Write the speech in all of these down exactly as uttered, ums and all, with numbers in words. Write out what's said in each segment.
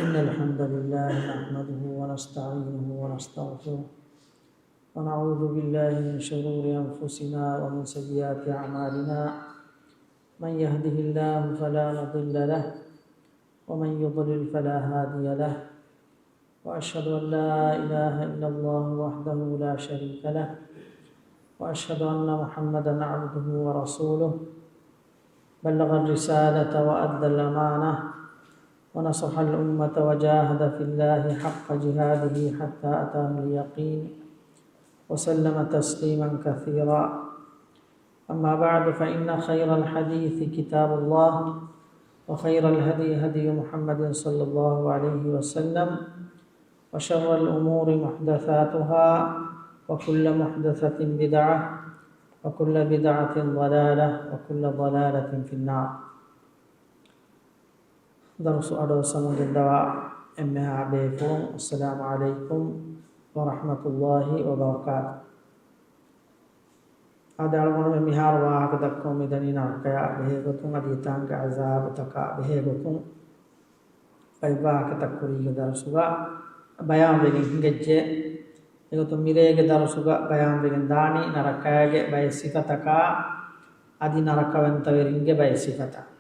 إن الحمد لله نحمده ونستعينه ونستغفره، ونعوذ بالله من شرور أنفسنا ومن سيئات أعمالنا. من يهده الله فلا مضل له، ومن يضلل فلا هادي له، وأشهد أن لا إله إلا الله وحده لا شريك له، وأشهد أن محمدا عبده ورسوله، بلغ الرسالة وأدى الأمانة، ونصح الأمة، وجاهد في الله حق جهاده حتى أتاه اليقين، وسلم تسليما كثيرا. أما بعد، فإن خير الحديث كتاب الله، وخير الهدي هدي محمد صلى الله عليه وسلم، وشر الأمور محدثاتها، وكل محدثة بدعة، وكل بدعة ضلالة، وكل ضلالة في النار. ދަރުސު އަޑުއައްސަމުން ގެންދަވާ އެންމެހާ ބޭފުޅުން، އައްސަލާމު ޢަލައިކުމް ވަރަޙްމަތުﷲި ވަބަރަކާތު. އާދެ، އަޅުގަނޑުމެން މިހާރު ވާހަކަ ދައްކަމުން މިދަނީ ނަރަކަޔާ ބެހޭ ގޮތުން، އަދި އެތާނގެ ޢަޒާބުތަކާ ބެހޭ ގޮތުން. ބައެއް ވާހަކަތައް ކުރީގެ ދަރުސުގަ ބަޔާންވެގެން ހިނގައްޖެ. އެގޮތުން މިރޭގެ ދަރުސުގަ ބަޔާންވެގެން ދާނީ ނަރަކައިގެ ބައެއް ސިފަތަކާ، އަދި ނަރަކަވަންތަވެރިންގެ ބައެއް ސިފަތައް.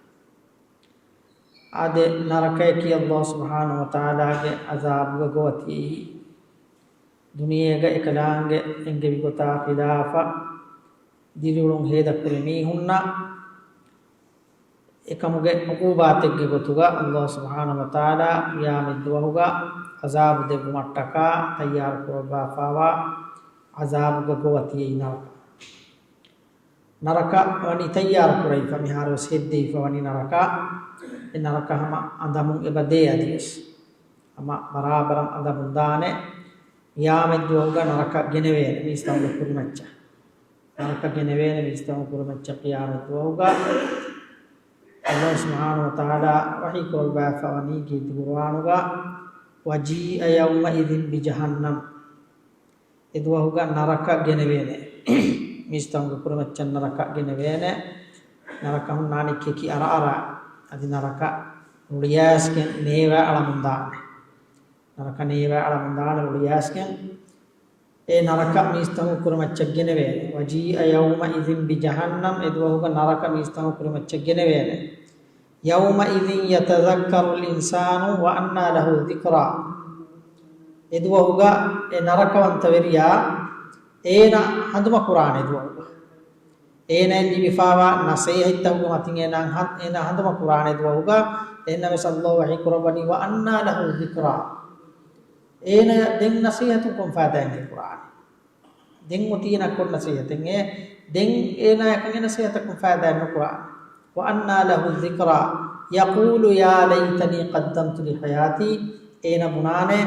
އާދެ، ނަރަކަޔަކީ ﷲ ސުބްޙާނަހޫ ވަތަޢާލާގެ ޢަޒާބުގަ ގޮވަތިއެއީ. ދުނިޔޭގަ އެކަލާނގެ އެންގެވި ގޮތާ ޚިލާފަށް ދިރިއުޅުން ހޭދަކުރި މީހުންނަށް އެކަމުގެ ޢުޤޫބާތެއްގެ ގޮތުގަ ﷲ ސުބްޙާނަހޫ ވަތަޢާލާ ޤިޔާމަތްދުވަހުގަ ޢަޒާބު ދެއްވުމަށްޓަކާ ތައްޔާރު ކުރައްވާފާވާ ޢަޒާބުގަ ގޮވަތިއެއީ ނަރަކަ. ނަރަކަ ވަނީ ތައްޔާރު ކުރެވިފަ، މިހާރުވެސް ހެއްދެވިފަ ވަނީ ނަރަކަ. އެ ނަރަކަ ހަމަ އަނދަމުން އެބަ ދޭ އަދިވެސް. ހަމަ ބަރާބަރަށް އަނދަމުން ދާނެ. ޤިޔާމަތްދުވަހުގަ ނަރަކަ ގެނެވޭނެ މީސްތަކުގެ ކުރިމައްޗަށް. ނަރަކަ ގެނެވޭނެ މީސްތަކުގެ ކުރިމައްޗަށް ޤިޔާމަތްދުވަހުގަ. ﷲ ސުބްޙާނަހޫ ވަތަޢާލާ ވަޙީ ކުރައްވާފަ ވަނީ ކީރިތި ޤުރުއާނުގަ، وجيء يومئذ بجهنم. އެދުވަހުގަ ނަރަކަ ގެނެވޭނެ. މީސްތަކުގެ ކުރިމައްޗަށް ނަރަކަ ގެނެވޭނެ. ނަރަކަ ހުންނާނީ ކެކި އަރައަރާ. އަދި ނަރަކަ ރުޅިއައިސްގެން ނޭވާ އަޅަމުންދާނެ. ނަރަކަ ނޭވާ އަޅަމުންދާނެ ރުޅިއައިސްގެން. އެ ނަރަކަ މީސްތަކުގެ ކުރިމައްޗަށް ގެނެވޭނެ. وجيء يومئذ بجهنم، އެދުވަހުގަ ނަރަކަ މީސްތަކުގެ ކުރިމައްޗަށް ގެނެވޭނެ. يومئذ يتذكر الإنسان وأنى له الذكرى. އެދުވަހުގަ އެ ނަރަކަވަންތަވެރިޔާ އޭނަ ހަނދުމަކުރާނެ އެދުވަހުގަ. އޭނައަށް ލިބިފާވާ ނަސޭހަތްތަކުގެ މަތިން އޭނަ ހަން-، އޭނަ ހަނދުމަކުރާނެ އެދުވަހުގަ. އެހެންނަމަވެސް ﷲ ވަޙީ ކުރައްވަނީ، وأنى له الذكرى. އޭނަޔަށް ދެން ނަސޭހަތުން ކޮން ފައިދާއެއް ކުރާނެ؟ ދެން އޮތީ ނަކޮށް ނަސޭހަތެއް އެ. ދެން އޭނާޔަކަށް އެ ނަސޭހަތަކުން ފައިދާއެއް ނުކުރާނެ. وأنى له الذكرى يقول يا ليتني قدمت لحياتي. އޭނަ ބުނާނެ،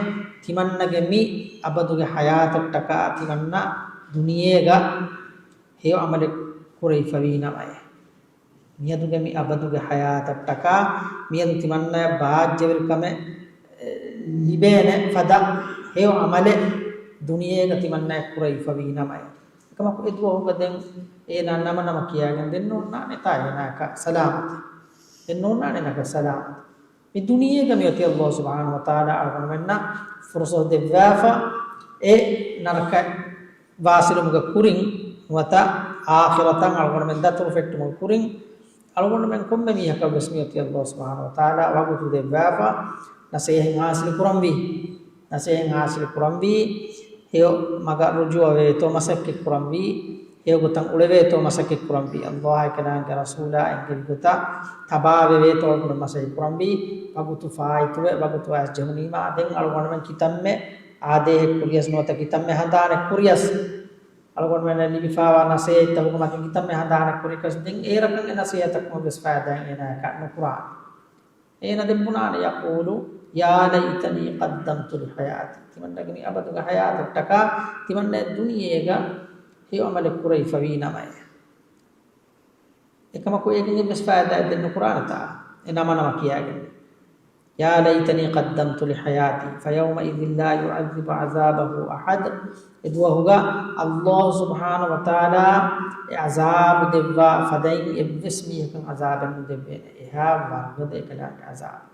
ތިމަންނަގެ މި އަބަދުގެ ޙަޔާތަށްޓަކާ ތިމަންނަ ދުނިޔޭގަ ހެޔޮ ޢަމަލެއް ކުރެވިފަވީ ނަމައޭ. މިއަދުގެ މި އަބަދުގެ ޙަޔާތަށްޓަކާ މިއަދު ތިމަންނަޔަށް ބާއްޖަވެރިކަމެއް، އެ، ލިބޭނެ ފަދަ ހެޔޮ ޢަމަލެއް ދުނިޔޭގަ ތިމަންނަޔަށް ކުރެވިފަވީ ނަމައޭ. އެކަމަކު އެދުވަހުގަ ދެން އޭނާ ނަމަ ނަމަ ކިޔާގެން ދެން ނޯންނާނެތާ އޭނާއަކަށް ސަލާމަތެއް. ދެން ނޯންނާނެ އޭނާއަކަށް ސަލާމަތެއް. މި ދުނިޔޭގަ މިއޮތީ ﷲ ސުބްޙާނަހޫ ވަތަޢާލާ އަޅުގަނޑުމެންނަށް ފުރުޞަތު ދެއްވާފަ، އެ ނަރަކަ ވާސިލުމުގެ ކުރިން ނުވަތަ އާޚިރަތަށް އަޅުގަނޑުމެން ދަތުރު ފެއްޓުމުގެ ކުރިން، އަޅުގަނޑުމެން ކޮންމެ މީހަކަށް ވެސް މިއޮތީ ﷲ ސުބްޙާނަހޫ ވަތަޢާލާ ވަގުތު ދެއްވާފަ، ނަސޭހަތް ޙާޞިލު ކުރަންވީ. ނަސޭހަތް ޙާޞިލު ކުރަންވީ، ހެޔޮ މަގަށް ރުޖޫޢަވޭތޯ މަސައްކަތް ކުރަންވީ، ހެޔޮ ގޮތަށް އުޅެވޭތޯ މަސައްކަތް ކުރަންވީ، ﷲ އާއި ކަލާނގެ ރަސޫލާ އެންގެވި ގޮތަށް ތަބާވެވޭތޯ އަޅުގަނޑު މަސައްކަތް ކުރަންވީ، ވަގުތު ފާއިތުވެ، ވަގުތު އައިސް ޖެހުނީމާ، ދެން އަޅުގަނޑުމެން ކިތަންމެ އާދޭހެއް ކުރިޔަސް ނުވަތަ ކިތަންމެ ހަނދާނެއް ކުރިޔަސް، އަޅުގަނޑުމެންނަށް ލިބިފާވާ ނަސޭހަތްތަކުގެ މަތިން ކިތަންމެ ހަނދާނެއް ކުރިޔަސް، ދެން އޭރަކަށް އެ ނަސޭހަތަކުން ވެސް ފައިދާއެއް އޭނާއަކަށް ނުކުރާނެ. އޭނަ ދެން ބުނާނެ، يقول يا ليتني قدمت لحياتي. ތިމަންނަގެ މި އަބަދުގެ ޙަޔާތަށްޓަކާ ތިމަންނަ ދުނިޔޭގަ ހެޔޮ ޢަމަލެއް ކުރެވިފަވީ ނަމައޭ. އެކަމަކު އޭގެން އެއްވެސް ފައިދާއެއް ދެން ނުކުރާނެތާ އެ ނަމަ ނަމަ ކިޔާގެން. يا ليتني قدمت لحياتي فيومئذ لا يعذب عذابه أحد. އެދުވަހުގަ ﷲ ސުބްޙާނަހޫ ވަތަޢާލާ އެ ޢަޒާބު ދެއްވާ ފަދައިން އެއްވެސް މީހަކަށް ޢަޒާބެއް ނުދެއްވޭނެ. އެހާ ވަރުގަދަ އެކަލާނގެ ޢަޒާބު.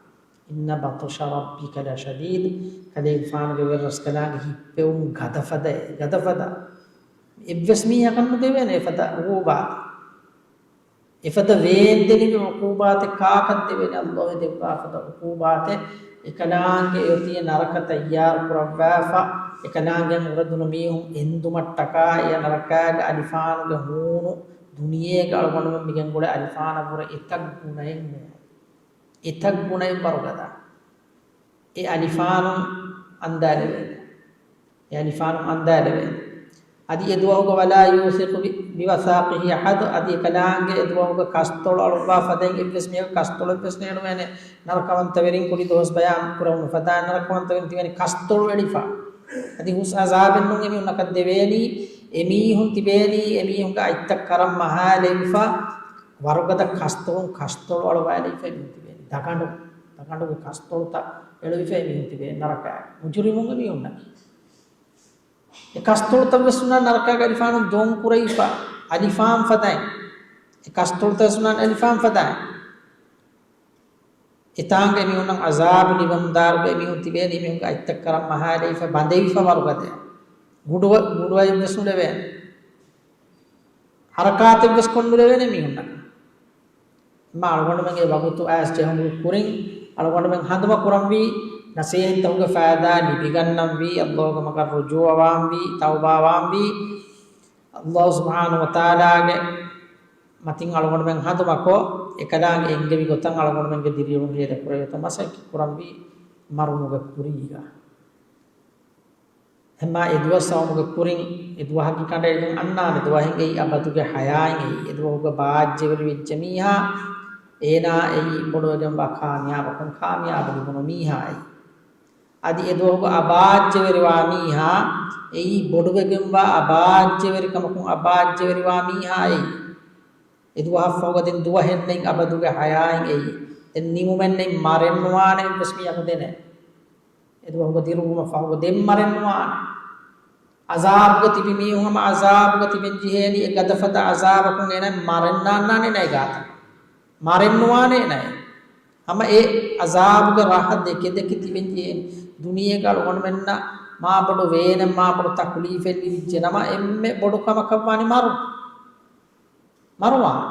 إن بطش ربك لشديد. ކަލޭގެފާނުގެ ވެރިރަސްކަލާނގެ ހިއްޕެވުން ގަދަފަދަ، ގަދަފަދަ. އެއްވެސް މީހަކަށް ނުދެވޭނެ އެފަދަ ޢުޤޫބާތެއް. އެފަދަ ވޭންދެނިވި ޢުޤޫބާތެއް ކާކަށް ދެވޭނެ؟ ﷲ ދެއްވާ ފަދަ ޢުޤޫބާތެއް. އެކަލާނގެ އޮތީ ނަރަކަ ތައްޔާރު ކުރައްވާފަ، އެކަލާނގެ އުރެދުނު މީހުން އެންދުމަށްޓަކާ އެ ނަރަކާގެ އަލިފާނުގެ ހޫނު ދުނިޔޭގަ އަޅުގަނޑުމެން މިގެންގުޅޭ އަލިފާނަށްވުރެ އެތައް ގުނައެއް ނުވޭ. އެތައް ގުނައެއް ވަރުގަދަ. އެ އަލިފާނުން އަންދާލެވޭނެ. އެ އަލިފާނުން އަންދާލެވޭނެ. އަދި އެދުވަހުގަ ولا يوثق بوثاقه أحد، އަދި އެކަލާނގެ އެދުވަހުގަ ކަސްތޮޅު އަޅުއްވާ ފަދައިން އެއްވެސް މީހަކަށް ކަސްތޮޅެއްވެސް ނޭޅުވޭނެ. ނަރަކަވަންތަވެރިން ކުރި ދުވަސް ބަޔާން ކުރެވުނު ފަދައިން ނަރަކަވަންތަވެރިން ތިބޭނީ ކަސްތޮޅު އެޅިފަ. އަދި ހުސް ޢަޒާބެއް ނޫން އެމީހުންނަކަށް ދެވޭނީ. އެމީހުން ތިބޭނީ އެމީހުންގެ އަތްތައް ކަރަން މަހާލެވިފަ، ވަރުގަދަ ކަސްތޮޅުން ކަސްތޮޅު އަޅުވާލެވިފަ އެމީހުން ތިބޭނީ. ދަގަނޑު، ދަގަނޑުގެ ކަސްތޮޅުތައް އެޅުވިފަ އެމީހުން ތިބޭ ނަރަކައިގަ. މުޖުރިމުން އެމީހުންނަކީ. އެ ކަސްތޮޅުތައް ވެސް ހުންނާނެ ނަރަކާގެ އަލިފާނުން ދޮން ކުރެވިފަ، އަލިފާން ފަދައިން. އެ ކަސްތޮޅުތައް ވެސް ހުންނާނެ އަލިފާން ފަދައިން. އެތާނގަ އެމީހުންނަށް ޢަޒާބު ލިބެމުންދާއިރުގަ އެމީހުން ތިބޭނީ އެމީހުންގެ އަތްތައް ކަރަން މަހާލެވިފަ ބަނދެވިފަ ވަރުގަދަ. ގުޑުވަ-، ގުޑުއައެއް ވެސް ނުލެވޭނެ. ޙަރަކާތެއް ވެސް ކޮށް ނުލެވޭނެ މީހުންނަކަށް. އެމާ އަޅުގަނޑުމެންގެ ވަގުތު އައިސް ޖެހުމުގެ ކުރިން އަޅުގަނޑުމެން ހަނދުމަ ކުރަންވީ، ނަސޭހަތްތަކުގެ ފައިދާ ލިބިގަންނަންވީ، ﷲގެ މަގަށް ރުޖޫޢަވާންވީ، ތައުބާވާންވީ، ﷲ ސުބްޙާނަހޫ ވަތަޢާލާގެ މަތިން އަޅުގަނޑުމެން ހަނދުމަކޮށް، އެކަލާނގެ އެންގެވި ގޮތަށް އަޅުގަނޑުމެންގެ ދިރިއުޅުން ހޭދަކުރެވޭތޯ މަސައްކަތް ކުރަންވީ މަރުމުގެ ކުރީގަ. އެމާ އެދުވަސް އައުމުގެ ކުރިން އެދުވަހަކީ ކަނޑައެޅިގެން އަންނާނެ ދުވަހެއް އެއީ، އަބަދުގެ ޙަޔާތް އެއީ، އެދުވަހުގަ ބާއްޖަވެރި ވެއްޖެ މީހާ، އޭނާ އެއީ ބޮޑުވެގެންވާ ކާމިޔާބަކުން ކާމިޔާބު ލިބުނު މީހާ އެއީ. އަދި އެދުވަހުގަ އަބާއްޖަވެރިވާ މީހާ އެއީ، ބޮޑުވެގެންވާ އަބާއްޖަވެރިކަމަކުން އަބާއްޖަވެރިވާ މީހާ އެއީ. އެދުވަހަށްފަހުގަ ދެން ދުވަހެއް ނެތް އަބަދުގެ ޙަޔާތް އެއީ. ދެން ނިމުމެއް ނެތް މަރެއް ނުވާނެ އެއްވެސް މީހަކު ދެނެއް. އެދުވަހުގަ ދިރުއްވުމަށްފަހުގަ ދެން މަރެއް ނުވާނެ. ޢަޒާބުގަ ތިބި މީހުން ހަމަ ޢަޒާބުގަ ތިބެން ޖެހޭނީ، އެ ގަދަފަދަ ޢަޒާބަކުން އޭނަ މަރެއް ނާންނާނެ ނައި ގާތަށް. މަރެއް ނުވާނެ ނައި. ހަމަ އެ ޢަޒާބުގެ ރަހަ ދެކެ ދެކެ ތިބެން ޖެހޭނީ. ދުނިޔޭގަ އަޅުގަނޑުމެންނަށް މާ ބޮޑު ވޭނެއް މާ ބޮޑު ތަކުލީފެއް ލިބިއްޖެ ނަމަ އެންމެ ބޮޑު ކަމަކަށްވާނީ މަރު. މަރުވާނެ.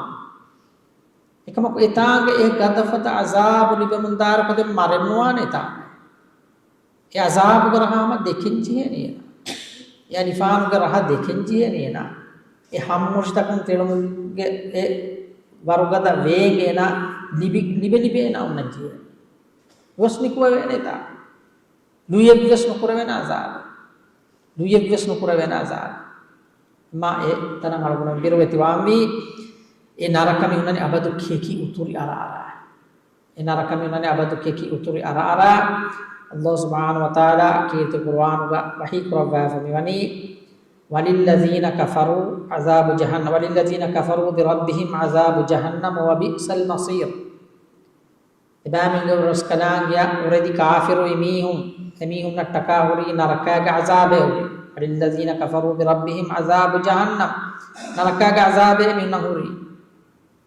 އެކަމަކު އެތާނގަ އެ ގަދަފަދަ ޢަޒާބު ލިބެމުންދާއިރު ދެން މަރެއް ނުވާނެ އެތާނގަ. އެ ޢަޒާބުގެ ރަހަ ހަމަ ދެކެން ޖެހޭނީ އޭނާ. އެ އަލިފާނުގެ ރަހަ ދެކެން ޖެހޭނީ އޭނާ. އެ ހައްމުށިތަކުން ތެޅުމުގެ އެ ވަރުގަދަ ވޭން އޭނާ ލިބި، ލިބެ ލިބެ އޭނާ އޮންނަން ޖެހޭނީ. ދުވަސް ނިކުމެވޭނެ އެތާ. ލުޔެއްވެސް ނުކުރެވޭނެ ޢަޒާބެއް. ލުޔެއްވެސް ނުކުރެވޭނެ ޢަޒާބެއް. މާ އެ ތަނަށް އަޅުގަނޑު ބިރުވެތިވާންވީ، އެ ނަރަކަ މި ހުންނަނީ އަބަދު ކެކި އުތުރި އަރާ އަރާ. އެ ނަރަކަ މި ހުންނަނީ އަބަދު ކެކި އުތުރި އަރާ އަރާ. ﷲ ސުބްޙާނަހޫ ވަތަޢާލާ ކީރިތި ޤުރުއާނުގަ ވަޙީ ކުރައްވާފަ މިވަނީ، وللذين كفروا عذاب جهنم، وللذين كفروا بربهم عذاب جهنم وبئس المصير. އެބައިމީހުންގެ ރަސްކަލާނގެއަށް އުރެދި ކާފިރުވި މީހުން، އެމީހުންނަށްޓަކާ ހުރީ ނަރަކާގެ ޢަޒާބެއް ހުރި. وللذين كفروا بربهم عذاب جهنم، ނަރަކާގެ ޢަޒާބެއް އެމީހުންނަށް ހުރީ.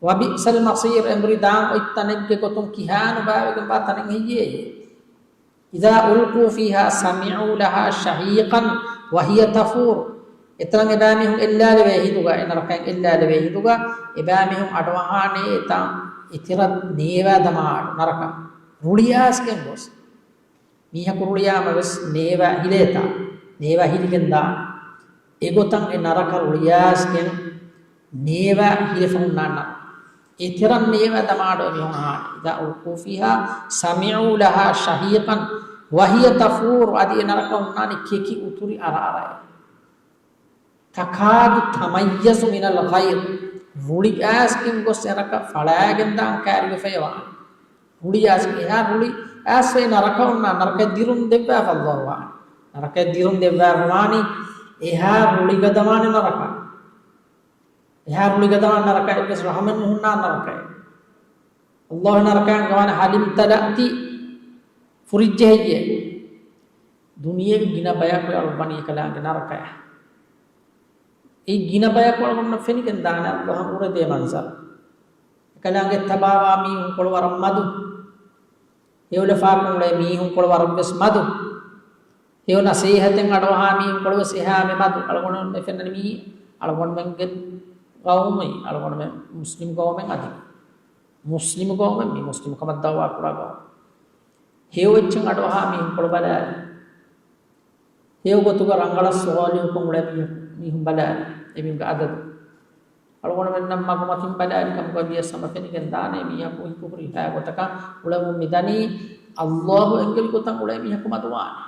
وبئس المصير، އެނބުރި ދާން އޮތް ތަނެއްގެ ގޮތުން ކިހާ ނުބާވެގެންވާ ތަނެއް ހެއްޔޭ؟ إذا ألقوا فيها سمعوا لها شهيقا وهي تفور. އެތަނަށް އެބައިމީހުން އެއްލާލެވޭ ހިނދުގަ، އެ ނަރަކައިން އެއްލާލެވޭ ހިނދުގަ، އެބައިމީހުން އަޑުއަހާނެ އެތާ އެތެރެ ނޭވާ ދަމާ އަޑު ނަރަކަ. ރުޅިއާސްގެން ގޮސް. މީހަކު ރުޅިޔާމަ ވެސް ނޭވާ ހިލޭތާ، ނޭވާ ހިލިގެން ދާނެ. އެގޮތަށް އެ ނަރަކަ ރުޅިޔާސްގެން ނޭވާ ހިލެފަ ހުންނާނެ. އެތެރެ ނޭވާ ދަމާ އަޑު އެމީހުން އަހާނެ. إذا ألقوا فيها سمعوا لها شهيقا وهي تفور. އަދި އެ ނަރަކަ ހުންނާނެ ކެކި އުތުރި އަރާ އަރާ. تكاد تميز من الغيظ. ރުޅިއާސްގެން ގޮސް އެ ނަރަކަ ފަޅާގެން ދާން ކައިރިވެފައި ވާނެ. ރުޅިއާސް، އެހާ ރުޅިއާސް އެ ނަރަކަ ހުންނާ، ނަރަކައަށް ދިރުން ދެއްވާފަ އައްލާހު ވާނެ. ނަރަކައަށް ދިރުން ދެއްވާފަ ވާނީ، އެހާ ރުޅިގަދަވާނެ ނަރަކަ. އެހާ ރުޅިގަދަވާނެ ނަރަކަ، އެއްވެސް ރަޙަމެއް ނުހުންނާ ނަރަކައެއް. އައްލާހު ނަރަކައިން ގަވާނެ هل امتلأت؟ ފުރިއްޖެ ހެއްޔޭ؟ ދުނިޔޭގެ ގިނަ ބަޔަކު އަޅުގަނޑު އެކަލާނގެ ނަރަކަޔަށް. އެ ގިނަ ބަޔަކު އަޅުގަނޑަށް ފެނިގެން ދާނެ އައްލާހަށް އުރެދޭ މަންޒަރު. އެކަލާނގެ ތަބާވާ މީހުން ކޮޅު ވަރަށް މަދު. ހެޔޮލަފާކޮށް އުޅޭ މީހުން ކޮޅު ވަރަށް ވެސް މަދު. ހެޔޮ ނަސޭހަތެއް އަޑުއަހާ މީހުން ކޮޅު ވެސް އެހާމެ މަދު. އަޅުގަނޑުމެން ފެންނަނީ މީ އަޅުގަނޑުމެންގެ ގައުމީ، އަޅުގަނޑުމެން މުސްލިމް ގައުމެއް އަދި. މުސްލިމް ގައުމެއް މީ މުސްލިމް ކަމަށް ދައުވާ ކުރާ ގައުމެއް. ހެޔޮ އެއްޗެއް އަޑުއަހާ މީހުން ކޮޅު ބަލާލި. ހެޔޮ ގޮތުގަ ރަނގަޅަށް ސޯލިހުކޮށް އުޅޭ މީހުން، މީހުން ބަލާލި. އެމީހުންގެ އަދަދު. އަޅުގަނޑުމެންނަށް މަގުމަތިން ބަލާލި ކަމުގަ ވިޔަސް ހަމަ ފެނިގެން ދާނެ މީހަކު ހިކުހުރި ހާ ގޮތަކަށް އުޅެމުން މިދަނީ. އައްލާހު އެންގެވި ގޮތަށް އުޅޭ މީހަކު މަދުވާނެ.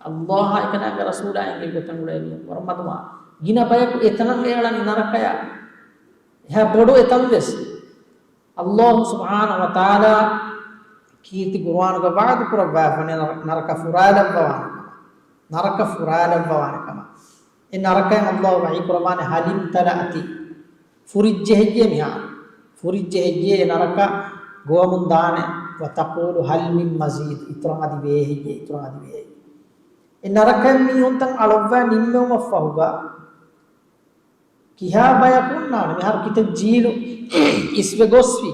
އައްލާހާ އެކަލާނގެ ރަސޫލާ އެންގެވި ގޮތަށް އުޅޭ މީހަކު ވަރަށް މަދުވާނެ. ގިނަ ބަޔަކު އެތަނަށް އެޅަނީ ނަރަކަޔަށް. އެހާ ބޮޑު އެތަން ވެސް. އައްލާހު ސުބްޙާނަހު ވަތަޢާލާ ކީރިތި ޤުރުއާނުގަ ވަޢުދު ކުރައްވާފަ ނަރަ-، ނަރަކަ ފުރާލައްވަވާނެ ކަމަށް. ނަރަކަ ފުރާލައްވަވާނެ ކަމަށް. އެ ނަރަކައިން އައްލާހު ވަޙީ ކުރައްވާނެ، هل امتلأت. ފުރިއްޖެ ހެއްޔޭ މިހާރު؟ ފުރިއްޖެ ހެއްޔޭ އެ ނަރަކަ ގޮވަމުން ދާނެ؟ وتقول هل من مزيد. އިތުރަށް އަދި ވޭ ހެއްޔޭ؟ އިތުރަށް އަދި ވޭ ހެއްޔޭ؟ އެ ނަރަކައިން މީހުންތައް އަޅޮއްވާ ނިންމެވުމަށްފަހުގަ ކިހާ ބަޔަކު އޮންނާނެ؟ މިހާރު ކިތައް ޖީލު އިސްވެ ގޮސްފި.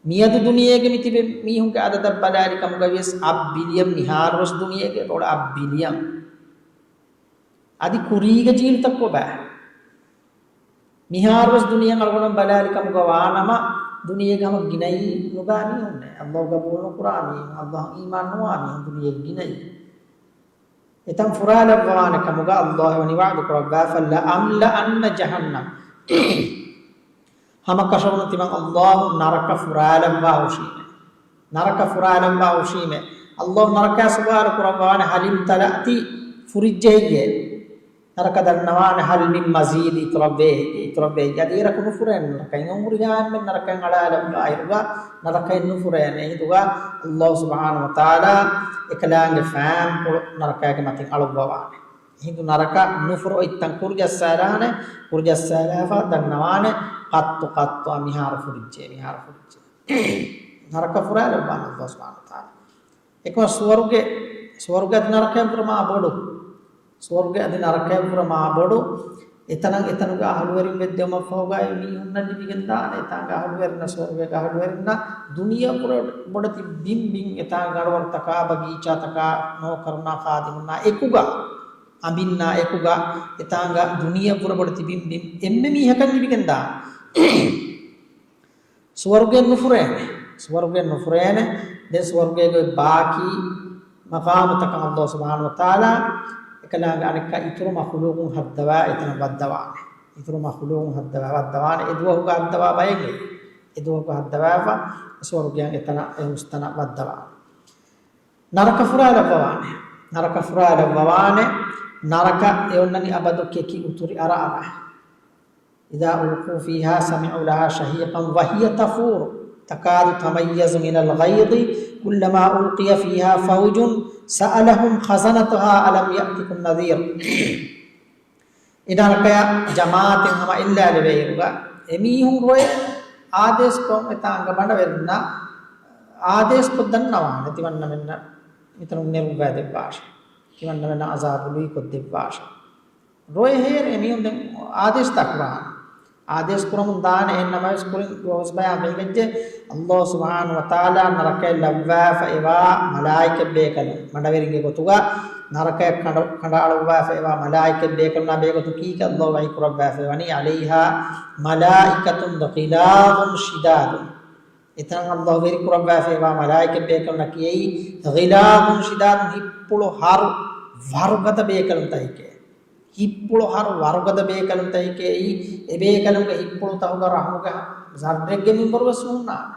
މިއަދު ދުނިޔޭގެ މިތިބެ މީހުންގެ އަދަދަށް ބަލާލި ކަމުގަ ވިޔަސް އަށް ބިލިއަން، މިހާރުވެސް ދުނިޔޭގެ ބޮޑަށް އަށް ބިލިއަން. އަދި ކުރީގެ ޖީލުތައް ކޮބާ؟ މިހާރުވެސް ދުނިޔެ އަޅުގަނޑު ބަލާލި ކަމުގަ ވާނަމަ، ދުނިޔޭގަ ހަމަ ގިނައީ ނުބާ މީހުންނޭ. އައްލާހު ގަބޫލު ނުކުރާ މީހުން، އައްލާހަށް އީމާން ނުވާ މީހުން ދުނިޔޭގަ ގިނައީ. އެތަން ފުރާލައްވާނެ ކަމުގަ އައްލާހު ވަނީ ވަޢުދު ކުރައްވާފަ، لأملأن جهنم. ހަމަކަށަވަރުން ތިމަން އައްލާހު ނަރަކަ ފުރާލައްވާ ހުށީމޭ. ނަރަކަ ފުރާލައްވާ ހުށީމޭ. އައްލާހު ނަރަކަޔާ ސުވާލު ކުރައްވާނެ، هل امتلأت، ފުރިއްޖެ ހެއްޔޭ؟ ނަރަކަ ދަންނަވާނެ، هل من مزيد، އިތުރަށް ވޭ ހެއްޔޭ؟ އިތުރަށް ވޭ ހެއްޔޭ؟ އަދި އޭރަކު ނުފުރޭނެ ނަރަކައިން. އުމުރުގެ ހާމެން ނަރަކައިން އަޅާލައްވާ އިރުގަ ނަރަކައިން ނުފުރޭނެ. އެހިނދުގަ އައްލާހު ސުބްޙާނަހު ވަތަޢާލާ އެކަލާނގެ ފާންޕުޅު ނަރަކައިގެ މަތިން އަޅުއްވަވާނެ. އެހިނދު ނަރަކަ ނުފުރު އޮތްތަން ކުރު ޖައްސާލާނެ، ކުރު ޖައްސާލާފަ ދަންނަވާނެ، ކައްތު ކައްތު މިހާރު ފުރިއްޖެ، މިހާރު ފުރިއްޖެ. ނަރަކަ ފުރާލައްވާނެ އައްލާހު ސުބްޙާނަހު ވަތަޢާލާ. އެކަމަ ސުވަރުގެ، ސުވަރުގެ އަދި ނަރަކައަށްވުރެ މާ ބޮޑު. ސުވަރުގެ އަދި ނަރަކައަށްވުރެ މާ ބޮޑު. އެތަނަށް އެތަނުގެ އަހުލުވެރިން ވެއްދެވުމަށްފަހުގައި މީހުންނަށް ލިބިގެން ދާނެ. އެތާނގެ އަހުލުވެރިންނަށް، ސުވަރުގޭގެ އަހުލުވެރިންނަށް ދުނިޔެ ބޮޑަށް ބޮޑެތި ބިން ބިން، އެތާނގެ އަޅުވަރުތަކާ، ބަގީޗާތަކާ، ނޯކަރުންނާ، ޚާދިމުންނާ އެކުގަ، އަނބިންނާ އެކުގަ، އެތާނގަ ދުނިޔެއަށްވުރެ ބޮޑެތި ބިން ބިން އެންމެ މީހަކަށް ލިބިގެން ދާނެ. ސުވަރުގެ ނުފުރޭނެ. ސުވަރުގެ ނުފުރޭނެ. ދެން ސުވަރުގޭގެ ބާކީ މަޤާމުތަކަށް އައްލާހު ސުބްޙާނަހު ވަތަޢާލާ އެކަލާނގެ އަނެއްކާ އިތުރު މަޚުލޫޤުން ހައްދަވާ އެތަނަށް ވައްދަވާނެ. އިތުރު މަޚުލޫޤުން ހައްދަވާ ވައްދަވާނެ. އެ ދުވަހުގަ ހައްދަވާ ބައެއް އެ. އެ ދުވަހުގަ ހައްދަވާފަ ސުވަރުގެއަށް އެތަނަށް އެ ހުސްތަނަށް ވައްދަވާނެ. ނަރަކަ ފުރާލައްވަވާނެ. ނަރަކަ ފުރާލައްވަވާނެ. ނަރަކަ އެއޮންނަނީ އަބަދު ކެކި އުތުރި އަރައަރަ. إذا ألقوا فيها سمعوا لها شهيقا وهي تفور تكاد تميز من الغيظ كلما ألقي فيها فوج سألهم خزنتها ألم يأتكم نذير. އެ ނަރަކަޔަށް ޖަމާޢަތެއް ހަމަ އެއްލާލެވޭއިރުގަ، އެމީހުން ރޮއެ އާދޭސްކޮށް އެތާނގަ ބަނޑަވެރިންނަށް އާދޭސްކޮށް ދަންނަވާނެ، ތިމަންނަމެންނަށް މިތަނުން ނެރުއްވައިދެއްވާށޭ. ތިމަންނަމެންނަށް އަޒާބު ލުއިކޮށްދެއްވާށޭ. ރޮއެ ހޭރެ އެމީހުން ދެން އާދޭސްތާ ކުރާނެ. އާދޭސް ކުރަމުން ދާނެ. އެހެން ނަމަވެސް ކުރިން ދުވަސް ބަޔާން ވެގެންޖެ، އައްލާހު ސުބްޙާނަހު ވަތަޢާލާ ނަރަކައަށް ލައްވާފަ އެވާ މަލާއިކަތް ބޭކަލުން، ބަނޑަވެރިންގެ ގޮތުގަ ނަރަކައަށް ކަނޑަ-، ކަނޑައަޅުއްވާފަ އެވާ މަލާއިކަތް ބޭކަލުންނާ ބެހޭގޮތުން ކީކޭ އައްލާހު ވަޙީ ކުރައްވާފައި ވަނީ؟ عليها ملائكة غلاظ شداد. އެތަން އައްލާހު ވެރި ކުރައްވާފައިވާ މަލާއިކަތް ބޭކަލުންނަށް ކިޔައީ، غلاظ شداد، ހިއްޕުޅު ހަރު ވަރުގަދަ ބޭކަލުންތަކެކޭ. ހިއްޕުޅު ހަރު ވަރުގަދަ ބޭކަލުންތަކެކޭ. އެ ބޭކަލުންގެ ހިއްޕުޅުތަކުގަ ރަހުމުގެ ޒައްރެއްގެ މިންވަރުވެސް ނޫންނާނެ.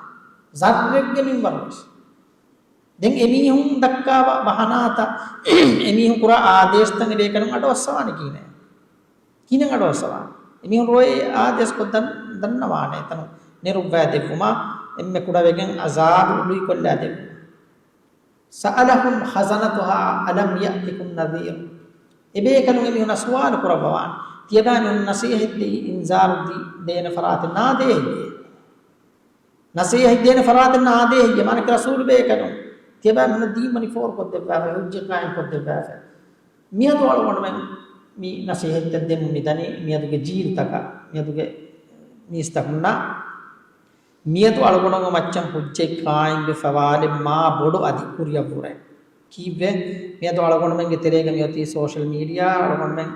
ޒައްރެއްގެ މިންވަރުވެސް. ދެން އެމީހުން ދައްކާ ބަ-، ބަހަނާތައް، އެމީހުން ކުރާ އާދޭސްތައް އެ ބޭކަލުން އަޑުއައްސަވާނެ ކިހިނެއް؟ ކިހިނެއް އަޑުއައްސަވާނެ؟ އެމީހުން ރޮއެ އާދޭސްކޮށް ދަން-، ދަންނަވާނެ އެތަނުން ނެރުއްވައި ދެއްވުމަށް، އެންމެ ކުޑަވެގެން އަޒާބު ލުއިކޮށްލާ ދެއްވުމަށް. سألهم خزنتها ألم يأتكم نذير. އެ ބޭކަލުން އެމީހުންނަށް ސުވާލު ކުރައްވަވާނެ. ތިޔަބައިމީހުން ނަސޭހަތް ދީ، އިންޒާރު ދީ، ދޭނެ ފަރާތެއް ނާދޭ ހެއްޔޭ؟ ނަސޭހަތް ދޭނެ ފަރާތެއް ނާދޭ ހެއްޔޭ؟ މާނައަކީ ރަސޫލު ބޭކަލުން، ތިޔަބައިމީހުންނަށް ދީންވަނީ ފޯރުކޮށްދެއްވާފަ، ހުއްޖަތް ޤާއިމްކޮށްދެއްވާފަ. މިއަދު އަޅުގަނޑުމެން މި ނަސޭހަތްތައް ދެމުން މިދަނީ، މިއަދުގެ ޖީލުތަކަށް، މިއަދުގެ މީސްތަކުންނަށް. މިއަދު އަޅުގަނޑުމެން މައްޗަށް ހުއްޖަތް ޤާއިމްވެފަ ވާލެއް މާ ބޮޑު އަދި ކުރިއަށްވުރެ. ކީއްވެ؟ މިއަދު އަޅުގަނޑުމެންގެ ތެރޭގަ މިއޮތީ ސޯޝަލް މީޑިއާ، އަޅުގަނޑުމެން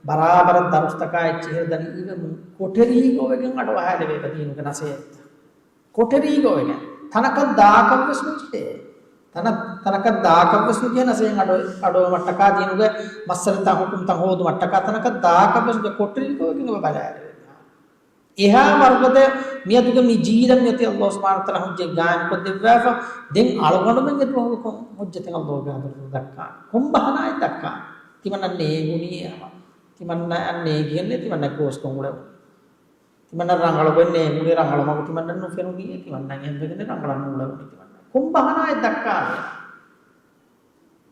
ބަރާބަރަށް ދަރުސްތަކާ އެއްޗިހިރަ ދަނީ އިވެމުން ކޮޓަރީގަ އޮވެގެން އަޑުއަހާލެވޭ ދީނުގެ ނަސޭހަތްތައް. ކޮޓަރީގަ އޮވެގެން. ތަނަކަށް ދާކަށްވެސް ނުޖެހޭ. ތަނަ-، ތަނަކަށް ދާކަށްވެސް ނުޖެހޭ ނަސޭހަތް އަޑު-، އަޑުއައުމަށްޓަކާ ދީނުގެ މައްސަލަތައް ހުކުމްތައް ހޯދުމަށްޓަކާ ތަނަކަށް ދާކަށްވެސް ނުޖެހޭ ކޮޓަރީގަ އޮވެގެން އޮވެ ބަލާލެވޭ. އެހާ ވަރުގަދަ މިއަދުގެ މި ޖީލަށް މިއޮތީ ﷲ ސުބްޙާނަހޫ ވަތަޢާލާ ހުއްޖަތް ގާއިމްކޮށްދެއްވާފަ، ދެން އަޅުގަނޑުމެން އެދުވަހު ކޮން ހުއްޖަތެއް ﷲގެ ޙަޟްރަތު ދައްކާނެ؟ ކޮން ބަހަނާއެއް ދައްކާނެ؟ ތިމަންނަ ނޭނގުނީ އެހާ. ތިމަންނަ ނޭނގިގެންނޭ ތިމަންނަ ގޯސްކޮށް އުޅެވުނީ. ތިމަންނަ ރަނގަޅުގޮތް ނޭނގުނީ ރަނގަޅު މަގު ތިމަންނަ ނުފެނުނީ ތިމަންނަ އެހެންވެގެން ރަނގަޅަށް ނޫޅެވުނީ ތިމަންނަ. ކޮން ބަހަނާއެއް ދައްކާނެ؟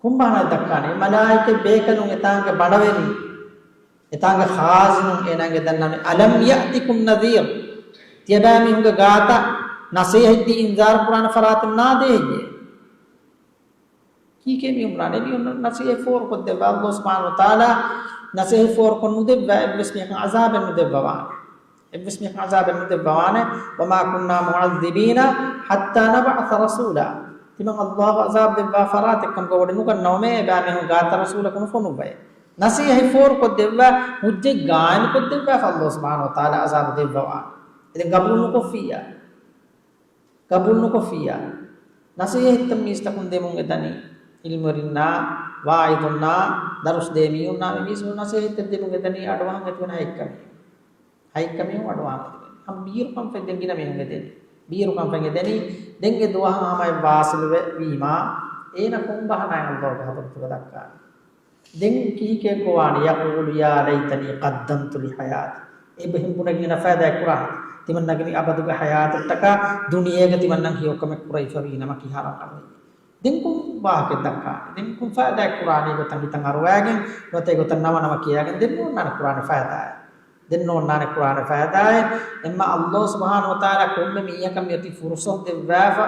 ކޮން ބަހަނާއެއް ދައްކާނެ؟ މަލާއިކަތް ބޭކަލުން އެތާނގެ ބަނޑަވެރިން، އެތާނގެ ޚާޒިނުން އޭނާގެ ދަންނަވަނީ، "ألم يأتكم نذير؟" ތިޔަބައިމީހުންގެ ގާތަށް ނަސޭހަތްދީ އިންޒާރު ކުރާނެ ފަރާތެއް ނާދޭ ހެއްޔޭ؟ ކީކޭ މީހުން ނާނެ؟ މީހުން ނަސޭހަތް ފޯރުކޮށްދެއްވާ ﷲ ސުބްޙާނަހޫ ވަތަޢާލާ ނަސޭހަތް ފޯރުކޮށް ނުދެއްވާ އެއްވެސް މީހަކަށް ޢަޒާބެއް ނުދެއްވަވާނެ. އެއްވެސް މީހަކަށް ޢަޒާބެއް ނުދެއްވަވާނެ. "وما كنا معذبين حتى نبعث رسولا." ތިމަން ﷲ ޢަޒާބު ދެއްވާ ފަރާތެއްކަމުގަ ވަޑައިނުގަންނަވަމޭ އެބައިމީހުން ގާތަށް ރަސޫލަކު ނުފޮނުއްވައޭ. ނަސޭހަތް ފޯރުކޮށްދެއްވާ، ހުއްޖަތް ޤާއިމުކޮށްދެއްވާފަ ﷲ ސުބްޙާނަހޫ ވަތަޢާލާ ޢަޒާބު ދެއްވަވާނެ. އެދެން ޤަބޫލު ނުކޮށްފިއްޔާ. ޤަބޫލު ނުކޮށްފިއްޔާ. ނަސޭހަތްތައް މީސްތަކުން ދެމުން އެދަނީ. ޢިލްމުވެރިންނާ، ވާޢިޡުންނާ، ދަރުސް ދޭ މީހުންނާ، މި މީސްތަކުން ނަސޭހަތްތައް ދެމުން އެދަނީ އަޑުއަހަން އެތިބެން ހައެއްކަމީ. ހައެއްކަމީހުން އަޑުއަހަން އެތިބެން. ހަމަ ބީރުކަން ފެން ދެން ގިނަ މީހުން އެދެނީ. ބީރުކަން ފެން އެދެނީ. ދެން އެ ދުވަހަށް ހަމަ އެއް ވާސިލުވެ ވީމާ، އޭނަ ކޮން ބަހަނާއެއް ﷲގެ ޙަޟްރަތުގަ ދައްކާނީ؟ ދެން ކިހިކޭ ކޮވާނެ؟ "يقول يا ليتني قدمت لحياتي." އެބަހެން ބުނެގެން ފައިދާއެއް ކުރާނެ. ތިމަންނަގެ މި އަބަދުގެ ޙަޔާތަށްޓަކާ ދުނިޔޭގަ ތިމަންނަ ހެޔޮކަމެއް ކުރައިފަ ވީނަމަ ކިހާ ރަނގަޅުވޭ. ދެން ކޮން ވާހަކައެއް ދައްކާނެ؟ ދެން ކޮން ފައިދާއެއް ކުރާނީ؟ ގޮތަށް ހިތަށް އަރުވައިގެން ނުވަތަ އެގޮތަށް ނަމަ ނަމަ ކިޔާގެން ދެން ނޯންނާނެ ކުރާނެ ފައިދާއެއް. ދެން ނޯންނާނެ ކުރާނެ ފައިދާއެއް. އެމަ ﷲ ސުބްޙާނަހޫ ވަތަޢާލާ ކޮންމެ މީހަކަށް މިއޮތީ ފުރުޞަތު ދެއްވާފަ،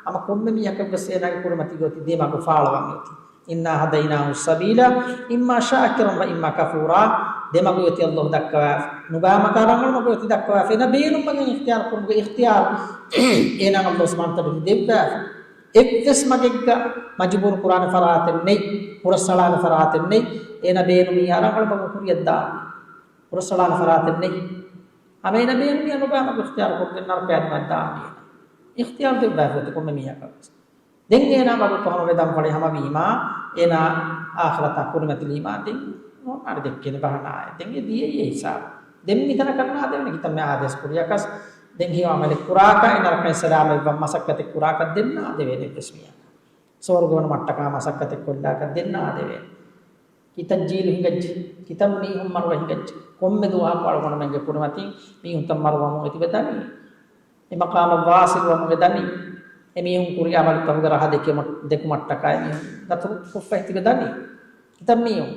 ހަމަ ކޮންމެ މީހަކަށްވެސް އޭނާގެ ކުރިމަތީގަ އޮތީ ދެ މަގު ފާޅުވަން އޮތީ. "إنا هديناه السبيل إما شاكرا وإما كفورا." ދެ މަގު އޮތީ ﷲ ދައްކަވާފަ. ނުބައި މަގާ ރަނގަޅު މަގު އޮތީ ދައްކަވާފަ. އޭނަ ބޭނުން މަގެއް އިޚްތިޔާރު ކުރުމުގެ އިޚްތިޔާރު އޭނާ ﷲ ސުބްޙާނަހޫ ވަތަޢާލާ ދެއްވާފަ. އެއްވެސް މަގެއްގަ މަޖުބޫރު ކުރާނެ ފަރާތެއް ނެތް، ހުރަސްއަޅާނެ ފަރާތެއް ނެތް. އޭނަ ބޭނުމީ ރަނގަޅު މަގު ކުރިއަށް ދާން. ހުރަސްއަޅާނެ ފަރާތެއް ނެތް. ހަމަ އޭނަ ބޭނުމީ ނުބައި މަގު އިޚްތިޔާރު ކޮށްގެން ނަރަކަޔަށް ދާން އޭނަ. އިޚްތިޔާރު ދެއްވާފަ އޮތީ ކޮންމެ މީހަކަށް ވެސް. ދެން އޭނާ މަގުތައް ހަމަ ވެދަންފަޅި ހަމަވީމާ، އޭނާ އާޚިރަތާ ކުރިމަތިލީމާ، ދެން ނޯންނާނެ ދެއްކޭނެ ބަހަނާއެއް. ދެން އެ ދިޔައީ އެ ހިސާބު. ދެން މިތަނަކަށް ނާދެވޭނެ ކިތަންމެ އާދޭސް ކުރިޔަކަސް. ދެން ހެޔޮ ޢަމަލެއް ކުރާކަށް، އެ ނަރަކައިން ސަލާމަތްވަން މަސައްކަތެއް ކުރާކަށް ދެން ނާދެވޭނެ އެއްވެސް މީހަކަށް. ސުވަރުގެ ވަނުމަށްޓަކާ މަސައްކަތެއް ކޮށްލާކަށް ދެން ނާދެވޭނެ. ކިތައް ޖީލު ހިނގައްޖެ، ކިތައް މީހުން މަރުވެ ހިނގައްޖެ. ކޮންމެ ދުވަހަކު އަޅުގަނޑުމެންގެ ކުރިމަތިން މީހުންތައް މަރުވަމުން އެތިބެ ދަނީ. އެ މަޤާމަށް ވާސިލުވަމުން އެ ދަނީ. އެމީހުން ކުރި ޢަމަލުތަކުގެ ރަހަ ދެކެމަ-، ދެކުމަށްޓަކާ އެމީހުން ދަތުރު ކޮށްފަ އެތިބެ ދަނީ. ކިތައް މީހުން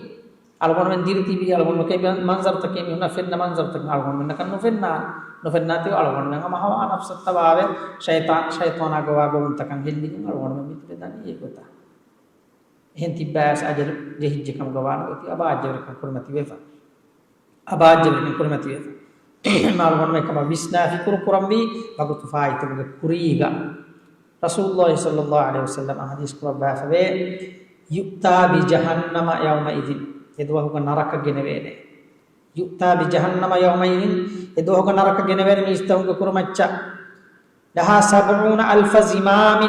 އަޅުގަނޑުމެން ދިރިތިބީ އަޅުގަނޑުމެން މަންޒަރުތަކެއް މީހުންނަށް ފެންނަ މަންޒަރުތަކެއް އަޅުގަނޑުމެންނަކަށް ނުފެންނާނެ. ނުފެންނާތީ އަޅުގަނޑުމެން ހަމަ ހަވާ ނަފްސަށް ތަބާވެ ޝައިޠާ-، ޝައިޠާނާގެ ވާގޮވުންތަކަށް ހެއްލިގެން އަޅުގަނޑުމެން މިތިބެ ދަނީ އެގޮތަށް. އެހެން ތިއްބާވެސް އަޖަލު ޖެހިއްޖެ ކަމުގަ ވާނުގޮތީ އަބަ އަޖަލު ކުރިމަތިވެފަ. އަބަ އަޖަލު ކުރިމަތިވެފަ. މާ އަޅުގަނޑުމެން އެކަމަށް ވިސްނާ ފިކުރު ކުރަންވީ ވަގުތު ފާއިތުވުމުގެ ކުރީގަ. ރަސޫލުﷲ ޞައްލަﷲ ޢަލައިހި ވަސައްލަމަ ޙަދީޘް ކުރައްވާފަވޭ، "يؤتى بجهنم يومئذ." އެދުވަހުގަ ނަރަކަ ގެނެވޭނެ. "يؤتى بجهنم يومئذ." އެދުވަހުގަ ނަރަކަ ގެނެވޭނެ މީސްތަކުންގެ ކުރިމައްޗަށް. "لها سبعون ألف زمام."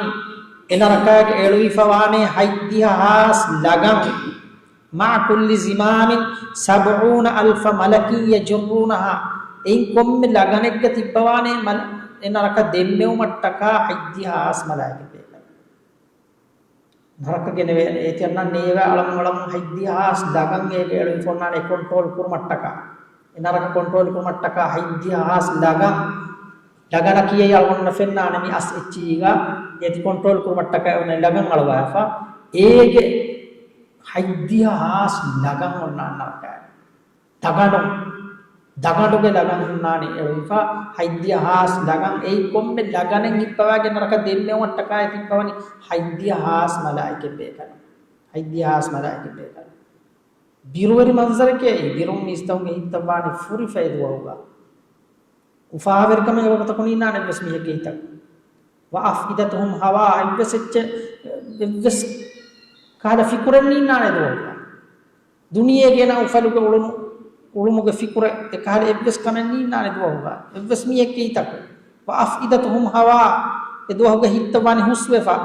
އެ ނަރަކާގެ އެޅުވިފަވާނެ ހަތްދިހަ ހާސް ލަގަން. "مع كل زمام سبعون ألف ملك يجرونها." އެއިން ކޮންމެ ލަގަނެއްގަ ތިއްބަވާނެ މަލް-، އެ ނަރަކަ ދެންމެވުމަށްޓަކާ ހަތްދިހަ ހާސް މަލާއިކަތެއް. ނަރަކަ ގެނެވޭނެ. އޭތި އަންނަން ނޭވާ އަޅަމުން އަޅަމުން ހަތްދިހަ ހާސް ލަގަން އޭގެ އެޅުވިފަ އޮންނާނެ ކޮންޓްރޯލް ކުރުމަށްޓަކާ. އެ ނަރަކަ ކޮންޓްރޯލް ކުރުމަށްޓަކާ ހަތްދިހަ ހާސް ލަގަން. ލަގަނަކީ އަޅުގަނޑުމެންނަށް ފެންނާނެ މި އަސް އެއްޗިހީގަ އޭތި ކޮންޓްރޯލް ކުރުމަށްޓަކާ އޮންނަ ލަގަން އަޅުވާފަ. އޭގެ ހަތްދިހަ ހާސް ލަގަން އޮންނާނެ ނަރަކައިގަ. ދަގަނޑު. ދަގަނޑުގެ ލަގަން ހުންނާނެ އެޅުވިފަ، ހަތްދިހަ ހާސް ލަގަން. އެއީ ކޮންމެ ލަގަނެއް ހިއްޕަވާގެން ނަރަކަ ދެންނެވުމަށްޓަކާއި ހިއްޕަވަނީ ހަތްދިހަ ހާސް މަލާއިކަތް ބޭކަލުން. ހަތްދިހަ ހާސް މަލާއިކަތް ބޭކަލުން. ބިރުވެރި މަންޒަރެކޭ އެއީ. ބިރުން މީސްތަކުންގެ ހިތްތައް ވާނީ ފުރިފަ އެ ދުވަހުގަ. އުފާވެރިކަމެއް އެވަގުތަކު ނީންނާނެ އެއްވެސް މީހެއްގެ ހިތަށް. وأفئدتهم هواء، އެއްވެސް އެއްޗެއް، އެއްވެސް ކަހަލަ ފިކުރެއް ނީންނާނެ އެ ދުވަހުގަ. ދުނިޔޭގެ އޭނާ އުފަލުގެ އުޅުނު، އުޅުމުގެ ފިކުރެއް، އެ ކަހަލަ އެއްވެސް ކަމެއް ނީންނާނެ އެ ދުވަހުގަ އެއްވެސް މީހެއްގެ ހިތަކު. وأفئدتهم هواء، އެ ދުވަހުގެ ހިތްތައް ވާނީ ހުސްވެފަ،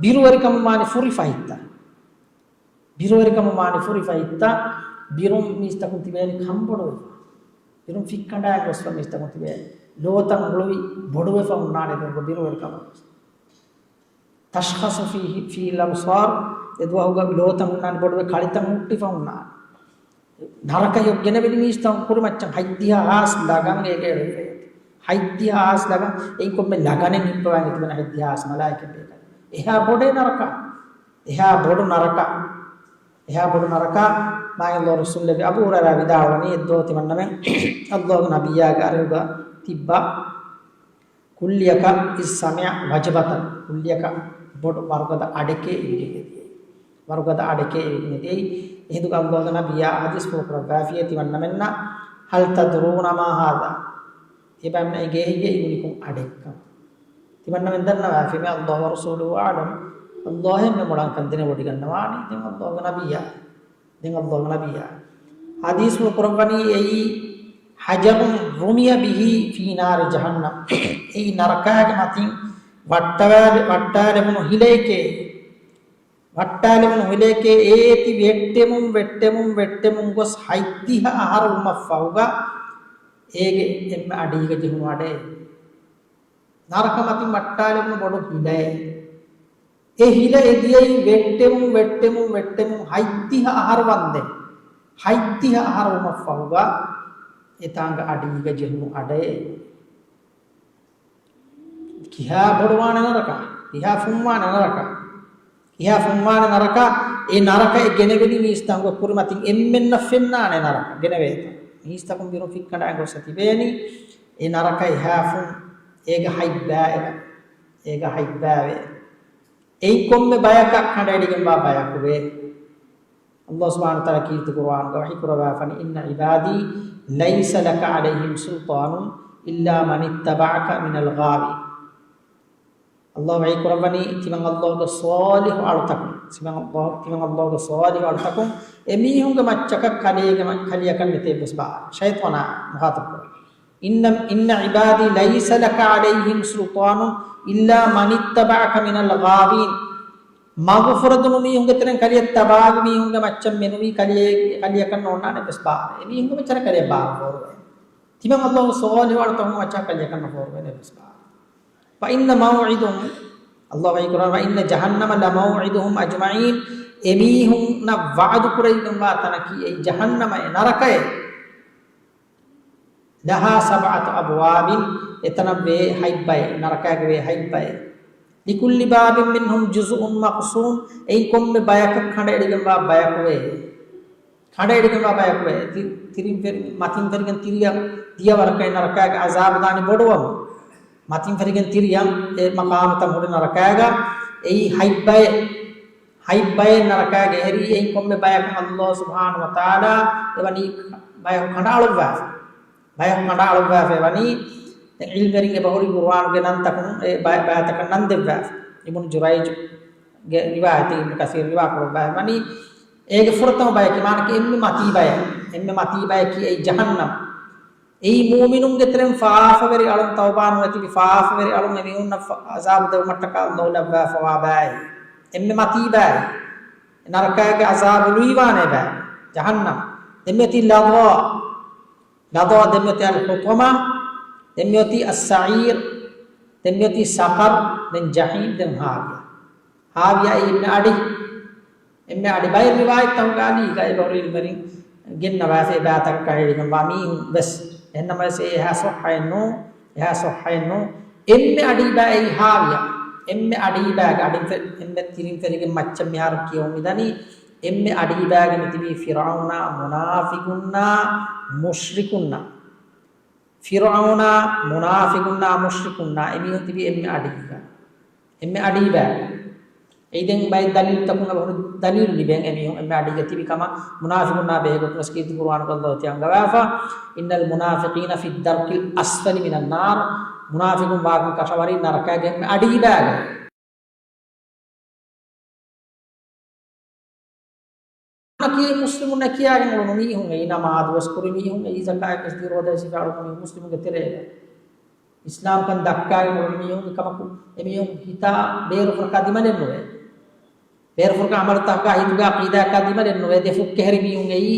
ބިރުވެރިކަމުން ވާނީ ފުރިފަ ހިތްތައް. ބިރުވެރިކަމުން ވާނީ ފުރިފަ ހިތްތައް. ބިރުން މީސްތަކުން ތިބޭނީ ކަންބޮޑުވެފަ. ބިރުން ފިއްކަނޑާ ގޮސްފަ މީސްތަކުން ތިބޭ. ލޯތައް ހުޅުވި ބޮޑުވެފަ ހުންނާނެ ދުވަހުގަ ބިރުވެރިކަމުން ގޮސް. تشخص فيه، فيه الأبصار، އެ ދުވަހުގަ ލޯތައް ހުންނާނެ ބޮޑުވެ، ކަޅިތައް ހުއްޓިފަ ހުންނާނެ. ނަރަކަޔަށް ގެނެވެނި މީސްތަކުން ކުރިމައްޗަށް ހަތްދިހަ ހާސް ލަގަން އޭގެ އެޅުވިފައޭ. ހަތްދިހަ ހާސް ލަގަން. އެއިން ކޮންމެ ލަގަނެއް ހިއްޕަވަން އެތިބެން ހަތްދިހަ ހާސް މަލާއިކަތް ބޭކަލުން. އެހާ ބޮޑޭ ނަރަކަ. އެހާ ބޮޑު ނަރަކަ. އެހާ ބޮޑު ނަރަކަ. މާތް ﷲ ރަސޫލު ނަބީ އަބޫ ހުރައިރާ ވިދާޅުވަނީ އެއްދޯ ތިމަންނަމެން ﷲ ގެ ނަބިއްޔާގެ އަރިހުގަ ތިއްބާ. كلك إذ سمع وجبة، ކުއްލިއަކަށް ބޮޑު ވަރުގަދަ އަޑެކޭ އިވިގެން އެދިޔައީ. ވަރުގަދަ އަޑެކޭ އިވިގެން އެދިޔައީ. އެހިނދުގަ ﷲ ގެ ނަބިއްޔާ ޙަދީޘްފުޅު ކުރައްވާފިޔޭ ތިމަންނަމެންނަށް، هل تدرون ما هذا؟ ތިމަންނަމެންނަށް އެނގޭހޭ އިވުނީ ކޮން އަޑެއްކަން؟ ތިމަންނަމެން ދަންނަވާފި، މި الله ورسوله أعلم، ﷲ އެންމެ މޮޅަށް ކަން ދެނެވޮޑިގަންނަވާނީ. ދެން ﷲ ގެ ނަބިއްޔާ ދެން ﷲ ގެ ނަބިއްޔާ ޙަދީޘްފުޅު ކުރައްވަނީ އެއީ، حجر رمي به في نار جهنم. އެއީ ނަރަކާގެ މަތިން ވައްޓާލެ-، ވައްޓާލެވުނު ހިލައެކޭ. ވައްޓާލެވުނު ހިލައެކޭ އޭތި ވެއްޓެމުން، ވެއްޓެމުން، ވެއްޓެމުން ގޮސް ހަތްދިހަ އަހަރު ވުމަށްފަހުގަ އޭގެ އެންމެ އަޑީގަ ޖެހުނު އަޑެއް. ނަރަކަ މަތިން ވައްޓާލެވުނު ބޮޑު ހިލައެއް. އެ ހިލަ އެދިޔައީ ވެއްޓެމުން، ވެއްޓެމުން، ވެއްޓެމުން ހަތްދިހަ އަހަރު ވަންދެން. ހަތްދިހަ އަހަރު ވުމަށްފަހުގަ އެތާނގަ އަޑީގަ ޖެހުނު އަޑެއް. ކިހާ ބޮޑުވާނެ ނަރަކަ، ކިހާ ފުންވާނެ ނަރަކަ، ކިހާ ފުންވާނެ ނަރަކަ. އެ ނަރަކައެއް ގެނެވެނީ މީސްތަކުންގެ ކުރިމަތިން އެންމެންނަށް ފެންނާނެ ނަރަކަ ގެނެވޭތަ؟ މީސްތަކުން ބިރު ފިއްކަނޑާ ގޮސް ތިބޭނީ. އެ ނަރަކަ އެހާ ފުން، އޭގަ ހަތްބާއެވެ. އޭގަ ހަތްބާވޭ. އެއިން ކޮންމެ ބަޔަކަށް ކަނޑައެޅިގެންވާ ބަޔަކުވޭ. ﷲ ސުބްޙާނަހޫ ވަތަޢާލާ ކީރިތި ޤުރުއާނުގަ ވަޙީ ކުރައްވާފަނީ، إن عبادي ليس لك عليهم سلطان إلا من اتبعك من الغاوين. ﷲ ވަޙީ ކުރައްވަނީ، ތިމަން ﷲ ގެ ޞާލިޙު އަޅުތަކުން، ތިމަން ﷲ، ތިމަން ﷲ ގެ ޞާލިޙު އަޅުތަކުން އެމީހުންގެ މައްޗަކަށް ކަލޭގެ މަ-، ކަލެއަކަށް ނެތޭ ވެސް ބާރު. ޝައިޠާނާ މުޚާޠަބު ކުރަން. إن، إن عبادي ليس لك عليهم سلطان إلا من اتبعك من الغاوين. މަގުފުރެދުނު މީހުންގެ ތެރެއިން ކަލެއަށް ތަބާވި މީހުންގެ މައްޗަށް މެނުވީ ކަލެ-، ކަލެއަކަށް ނޯންނާނެ ވެސް ބާރު. އެމީހުންގެ މައްޗަށް ކަލެއަށް ބާރު ފޯރުވޭ. ތިމަން ﷲ ގެ ޞާލިޙު އަޅުތަކުން މައްޗަށް ކަލެއަކަށް ނުފޯރުވޭނެ ވެސް ބާރު. فإن موعدهم، ﷲ ވަޙީ ކުރައްވަނީ، وإن جهنم لموعدهم أجمعين، އެމީހުންނަށް ވަޢުދު ކުރެވިގެންވާ ތަނަކީ އެއީ ޖަހަންނަމަ އެ ނަރަކައެއް. لها سبعة أبواب، އެތަނަށް ވޭ ހަތްބައެއް، ނަރަކައިގެ ވޭ ހަތްބައެއް. لكل باب منهم جزء مقسوم، އެއިން ކޮންމެ ބަޔަކަށް ކަނޑައެޅިގެންވާ ބަޔަކު ވޭ. ކަނޑައެޅިގެންވާ ބަޔަކު ވޭ. ތި-، ތިރިން ފެރި-، މަތިން ފެރިގެން ތިރިއަށް ދިޔަ ވަރަކަށް ނަރަކައިގެ ޢަޒާބު ދާނީ ބޮޑުވަމުން. މަތިން ފެރިގެން ތިރިއަށް އެ މަޤާމުތައް ހުރި ނަރަކައިގަ އެއީ ހަތްބައެއް. ހަތްބައެއް ނަރަކައިގަ އެހެރީ، އެއިން ކޮންމެ ބަޔަކުން ﷲ ސުބްޙާނަހޫ ވަތަޢާލާ އެވަނީ ބަޔަކު ކަނޑައަޅުއްވާފަ. ބަޔަކު ކަނޑައަޅުއްވާފައި ވަނީ. ދެން ޢިލްމުވެރިން އެބަހުރި ޤުރުއާނުގެ ނަންތަކުން އެ ބަ-، ބައިތަކަށް ނަން ދެއްވާފަ. އިބްނު ޖުރައިޖުގެ ރިވާޔަތެއް އިބްނު ކަސީރު ރިވާ ކުރައްވާފައި ވަނީ. އޭގެ ފުރަތަމަ ބަޔަކީ މާނައަކީ އެންމެ މަތީ ބަޔަކީ. އެންމެ މަތީ ބަޔަކީ އެއީ ޖަހަންނަމް. އެއީ މުއުމިނުންގެ ތެރެއިން ފާފަވެރި އަޅުން، ތައުބާ ނުވެތިބި ފާފަވެރި އަޅުން އެމީހުންނަށް ފަ-، ޢަޒާބު ދެވުމަށްޓަކާ ﷲ ލައްވާފަވާ ބައެއް. އެންމެ މަތީ ބައެއް. ނަރަކައިގެ ޢަޒާބު ލުއިވާނޭ ބައެއް. ޖަހަންނަމް. ދެންމެ އޮތީ ލަޟާ. ލަޟާ، ދެންމެ އޮތީ އަލްޙުޠަމާ، ދެންމެ އޮތީ އައްސަޢީރު، ދެންމެ އޮތީ ސަޤަރު، ދެން ޖަޙީމް، ދެން ހާވިޔާ. ހާވިޔާ އެންމެ އަޑި، އެންމެ އަޑި. ބައެއް ރިވާޔަތްތަކުގަ އަލީގަ އެބަހުރި ޢިލްމުވެރިން ގެންނަވާފައި ބައިތަކަށް ކަނޑައެޅިގެންވާ މީހުން ވެސް. އެހެންނަމަވެސް އެ އެހާ ޞައްޙައެއް ނޫ، އެހާ ޞައްޙައެއް ނޫ. އެންމެ އަޑީ ބައެއް ހާވިޔާ. އެންމެ އަޑީ ބައިގެ އަޑިން ފެ-، އެންމެ ތިރިން ފެރިގެން މައްޗަށް މިހާރު ކިޔަވަމުން މިދަނީ. އެންމެ އަޑީ ބައިގެ މިތިބީ ފިރްޢައުނާ، މުނާފިޤުންނާ، މުޝްރިކުންނާ. ފިރުޢައުނާ، މުނާފިޤުންނާ، މުޝްރިކުންނާ އެމީހުން ތިބީ އެންމެ އަޑީގަ. އެންމެ އަޑީ ބައި. އެއީ ދެން ބައެއް ދަލީލުތަކުން އެބަހުރި ދަލީލު ލިބޭން އެމީހުން އެންމެ އަޑީގަ ތިބި ކަމަށް މުނާފިޤުންނާ ބެހޭގޮތުން ވެސް ކީރިތި ޤުރުއާނުގަ ﷲ ތި އަންގަވާފަ، "إن المنافقين في الدرك الأسفل من النار." މުނާފިޤުން ވާކަން ކަށަވަރީ ނަރަކައިގެ އެންމެ އަޑީ ބައިގަ. އަކީ މުސްލިމުންނަށް ކިޔާގެން އުޅުނު މީހުން އެއީ، ނަމާދު ވެސް ކުރި މީހުން އެއީ، ޒަކާތް ވެސް ދީ، ރޯދަ ވެސް ހިފާ އުޅުނު މީހުން މުސްލިމުންގެ ތެރޭގަ. އިސްލާމްކަން ދައްކާގެން އުޅުނު މީހުން އެކަމަކު އެމީހުން ހިތާ ބޭރު ފުރަކާ ދިމަލެއް ނުވޭ. ބޭރު ފުރަކާ ޢަމަލުތަކަކާ ހިތުގެ ޢަޤީދާއަކާ ދިމަލެއް ނުވޭ. ދެ ފުއްކެ ހެރި މީހުން އެއީ،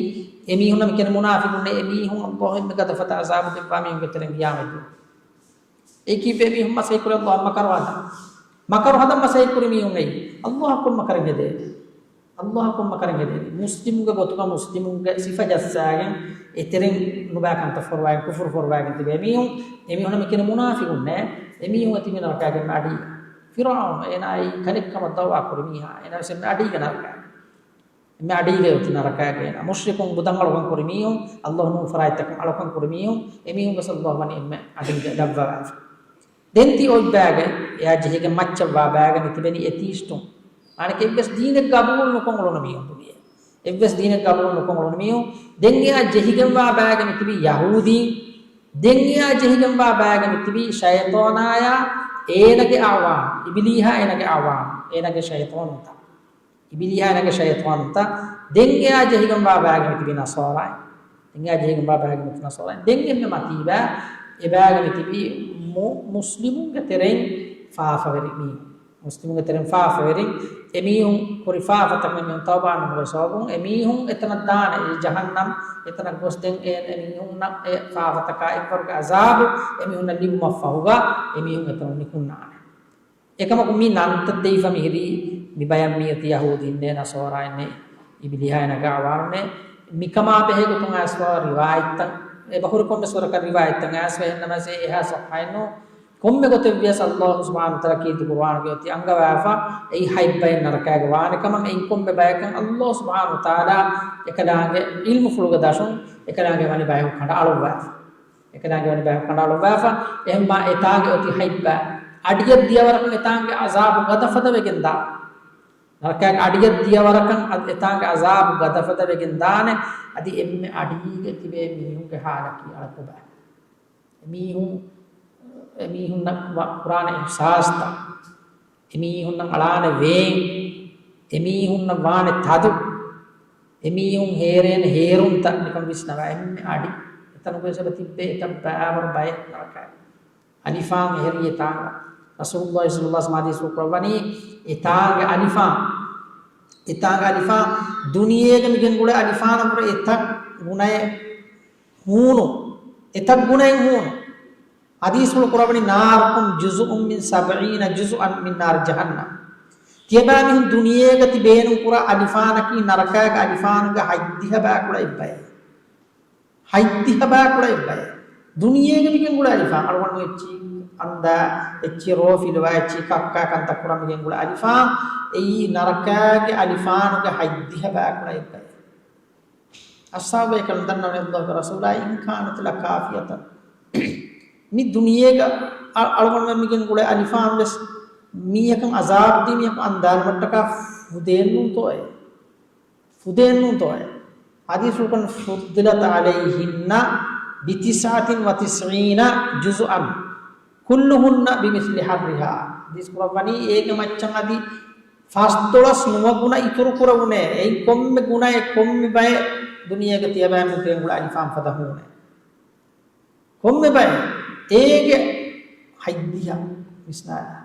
އެމީހުންނަށް މި ކިޔަނީ މުނާފިޤުންނޭ. އެމީހުން ﷲ އެންމެ ގަދަ ފަދަ ޢަޒާބު ދެއްވާ މީހުންގެ ތެރެއިން ޤިޔާމަތްދުވަހު. އެއީ ކީއްވެ؟ އެމީހުން މަސައްކަތް ކުރި ﷲ އަށް މަކަރު ހަދާ. މަކަރު ހަދަން މަސައްކަތް ކުރި މީހުން އެއީ. ﷲ އަށް ކޮން މަކަރެއް ހެދޭ؟ ﷲ އަށް ކޮން މަކަރެއް ހެދޭ؟ މުސްލިމުންގެ ގޮތުގަ މުސްލިމުންގެ ސިފަ ޖައްސާގެން އެތެރެއިން ނުބައި ކަންތައް ފޮރުވާގެން، ކުފުރު ފޮރުވާގެން ތިބޭ މީހުން، އެމީހުންނަށް މި ކިޔަނީ މުނާފިޤުންނޭ. އެމީހުން އެ ތިބީ ނަރަކައިގެ އެންމެ އަޑީގަ. ފިރުޢައުނު، އޭނާ އެއީ ކަލެއްކަމަށް ދަޢުވާ ކުރި މީހާ، އޭނާ ވެސް އެންމެ އަޑީގަ ނަރަކައިގަ. އެންމެ އަޑީގަ އޮތީ ނަރަކައިގަ އޭނާ. މުޝްރިކުން، ބުދަށް އަޅުކަން ކުރި މީހުން، ﷲ ނޫން ފަރާތްތަކުން އަޅުކަން ކުރި މީހުން، އެމީހުން ވެސް ﷲ ވަނީ އެންމެ އަޑީގަ ލައްވަވާފަ. ދެން ތި އޮތް ބައިގެ އެއާ ޖެހިގެން މައްޗަށްވާ ބައިގަ މި ތިބެނީ އެތީސްޓުން. އަނެކެ އެއްވެސް ދީނެއް ގަބޫލު ނުކޮށް އުޅުނު މީހުން ދުނިޔެ. އެއްވެސް ދީނެއް ގަބޫލު ނުކޮށް އުޅުނު މީހުން. ދެން އެއާ ޖެހިގެންވާ ބައިގަ މި ތިބީ ޔަހޫދީން. ދެން އެއާ ޖެހިގެންވާ ބައިގަ މި ތިބީ ޝައިޠާނާޔާ އޭނަގެ އަޢުވާން، އިބިލީހާ އޭނަގެ އަޢުވާން، އޭނަގެ ޝައިޠާނުންތައް. އިބިލީހާ އޭނަގެ ޝައިޠާނުންތައް. ދެން އެއާ ޖެހިގެންވާ ބައިގަ މި ތިބީ ނަޞާރާއިން. ދެން އެއާ ޖެހިގެންވާ ބައިގަ މި ތިބީ ނަޞާރާއިން. ދެން އެންމެ މަތީ ބައި، އެ ބައިގަ މި ތިބީ މު-، މުސްލިމުންގެ ތެރެއިން ފާފަވެރި މީހުން. މުސްލިމުންގެ ތެރެއިން ފާފަވެރިން، އެމީހުން ކުރި ފާފަތަކުން އެމީހުން ތައުބާ ނުކުރި ސަބަބުން އެމީހުން އެތަނަށް ދާނެ އެ ޖަހަންނަމް. އެތަނަށް ގޮސް ދެން އެ، އެމީހުންނަށް އެ ފާފަތަކާ އެއްވަރުގެ ޢަޒާބު އެމީހުންނަށް ލިބުމަށްފަހުގަ އެމީހުން އެތަނުން ނިކުންނާނެ. އެކަމަކު މި ނަންތައް ދެވިފަ މިހިރީ މި ބަޔަށް މިއޮތީ ޔަހޫދީންނޭ، ނަޞާރާއިންނޭ، އިބިލީހާއިން ނަގާ އަޅާނެ. މިކަމާ ބެހޭ ގޮތުން އައިސްފަ ރިވާޔަތްތައް، އެބަހުރި ކޮންމެސް ވަރަކަށް ރިވާޔަތްތައް އައިސްފަ އެހެންނަމަވެސް އެ އެހާ ޞައްޙައެއްނު. ކޮންމެ ގޮތެއްވިޔަސް ﷲ ސުބްޙާނަހޫ ވަތަޢާލާ ކީރިތި ޤުރުއާނުގައި އޮތީ އަންގަވާފަ، އެއީ ހަތް ބައެއް ނަރަކައިގަ ވާނެ ކަމަށް. އެއިން ކޮންމެ ބަޔަކަށް ﷲ ސުބްޙާނަހޫ ވަތަޢާލާ އެކަލާނގެ ޢިލްމުފުޅުގެ ދަށުން އެކަލާނގެ ވަނީ ބަޔަކު ކަނޑައަޅުއްވާފަ. އެކަލާނގެ ވަނީ ބަޔަކު ކަނޑައަޅުއްވާފަ. އެހެންމާ އެތާނގެ އޮތީ ހަތް ބައި. އަޑިއަށް ދިޔަ ވަރަކަށް އެތާނގެ ޢަޒާބު ގަދަފަދަ ވެގެންދާ. ނަރަކައިގެ އަޑިއަށް ދިޔަ ވަރަކަށް އަ-، އެތާނގެ ޢަޒާބު ގަދަފަދަ ވެގެން ދާނެ. އަދި އެންމެ އަޑީގަ ތިބޭ މީހުންގެ ޙާލަކީ އަޅަކު ބައި. އެމީހުން، އެމީހުންނަށް ވަ-، ކުރާނެ އިޙްސާސްތައް، އެމީހުންނަށް އަޅާނެ ވޭން، އެމީހުންނަށް ވާނެ ތަދު، އެމީހުން ހޭރޭނެ ހޭރުންތައް ނިކަން ވިސްނަވާ. އެންމެ އަޑި އެތަނުގައި ސަބަ ތިއްބޭ އެތައް ބައިވަރު ބައެއް ނަރަކައި. އަލިފާން އެހެރީ އެތާނގަ. ރަސޫލުﷲ ޞައްލަﷲ ޢަލައިހި ވަސައްލަމަ ޙަދީޘްފުޅު ކުރައްވަނީ އެތާނގަ އަލިފާން. އެތާނގަ އަލިފާން ދުނިޔޭގަ މިގެންގުޅޭ އަލިފާނަށްވުރެ އެތައް ގުނައެއް ހޫނު. އެތައް ގުނައެއް ހޫނު. ޙަދީޘްފުޅު ކުރައްވަނީ ناركم جزء من سبعين جزءا من نار جهنم. ތިޔަބައިމީހުން ދުނިޔޭގަ ތި ބޭނުންކުރާ އަލިފާނަކީ ނަރަކައިގެ އަލިފާނުގެ ހަތްދިހަ ބައިކުޅަ އެއްބައެއް. ހަތްދިހަ ބައިކުޅަ އެއްބައެއް. ދުނިޔޭގަ މިގެންގުޅޭ އަލިފާން، އަޅުގަނޑު އެއްޗި އަނދާ، އެއްޗި ރޯފިލުވާ، އެއްޗި ކައްކާ ކަންތައް ކުރަން މިގެންގުޅޭ އަލިފާން، އެއީ ނަރަކައިގެ އަލިފާނުގެ ހަތްދިހަ ބައިކުޅަ އެއްބައެއް. އަޞްޙާބު ބޭކަލުން ދަންނަވަނީ ﷲގެ ރަސޫލާ، إن كانت لكافية. މި ދުނިޔޭގަ އަ-، އަޅުގަނޑުމެން މިގެން ގުޅޭ އަލިފާން ވެސް މީހަކަށް ޢަޒާބު ދީ މީހަކު އަންދާނުމަށްޓަކާ ފުދޭންނޫންތޯއޭ؟ ފުދޭންނޫންތޯއޭ؟ ޙަދީޘްފުޅުކުރަން فضلت عليهن بتسعة وتسعين جزءا كلهن بمثل حرها. ޙަދީޘް ކުރައްވަނީ އޭގެ މައްޗަށް އަދި ފަސްދޮޅަސް ނުވަ ގުނަ އިތުރު ކުރެވުނޭ. އެއިން ކޮންމެ ގުނައެއް، ކޮންމެ ބައެއް ދުނިޔޭގަ ތިޔަބައިމީހުން ގުޅޭ އަލިފާން ފަދަ ހޫނޭ. ކޮންމެ ބައެއް އޭގެ ހަތްދިހަ ވިސްނާލާ.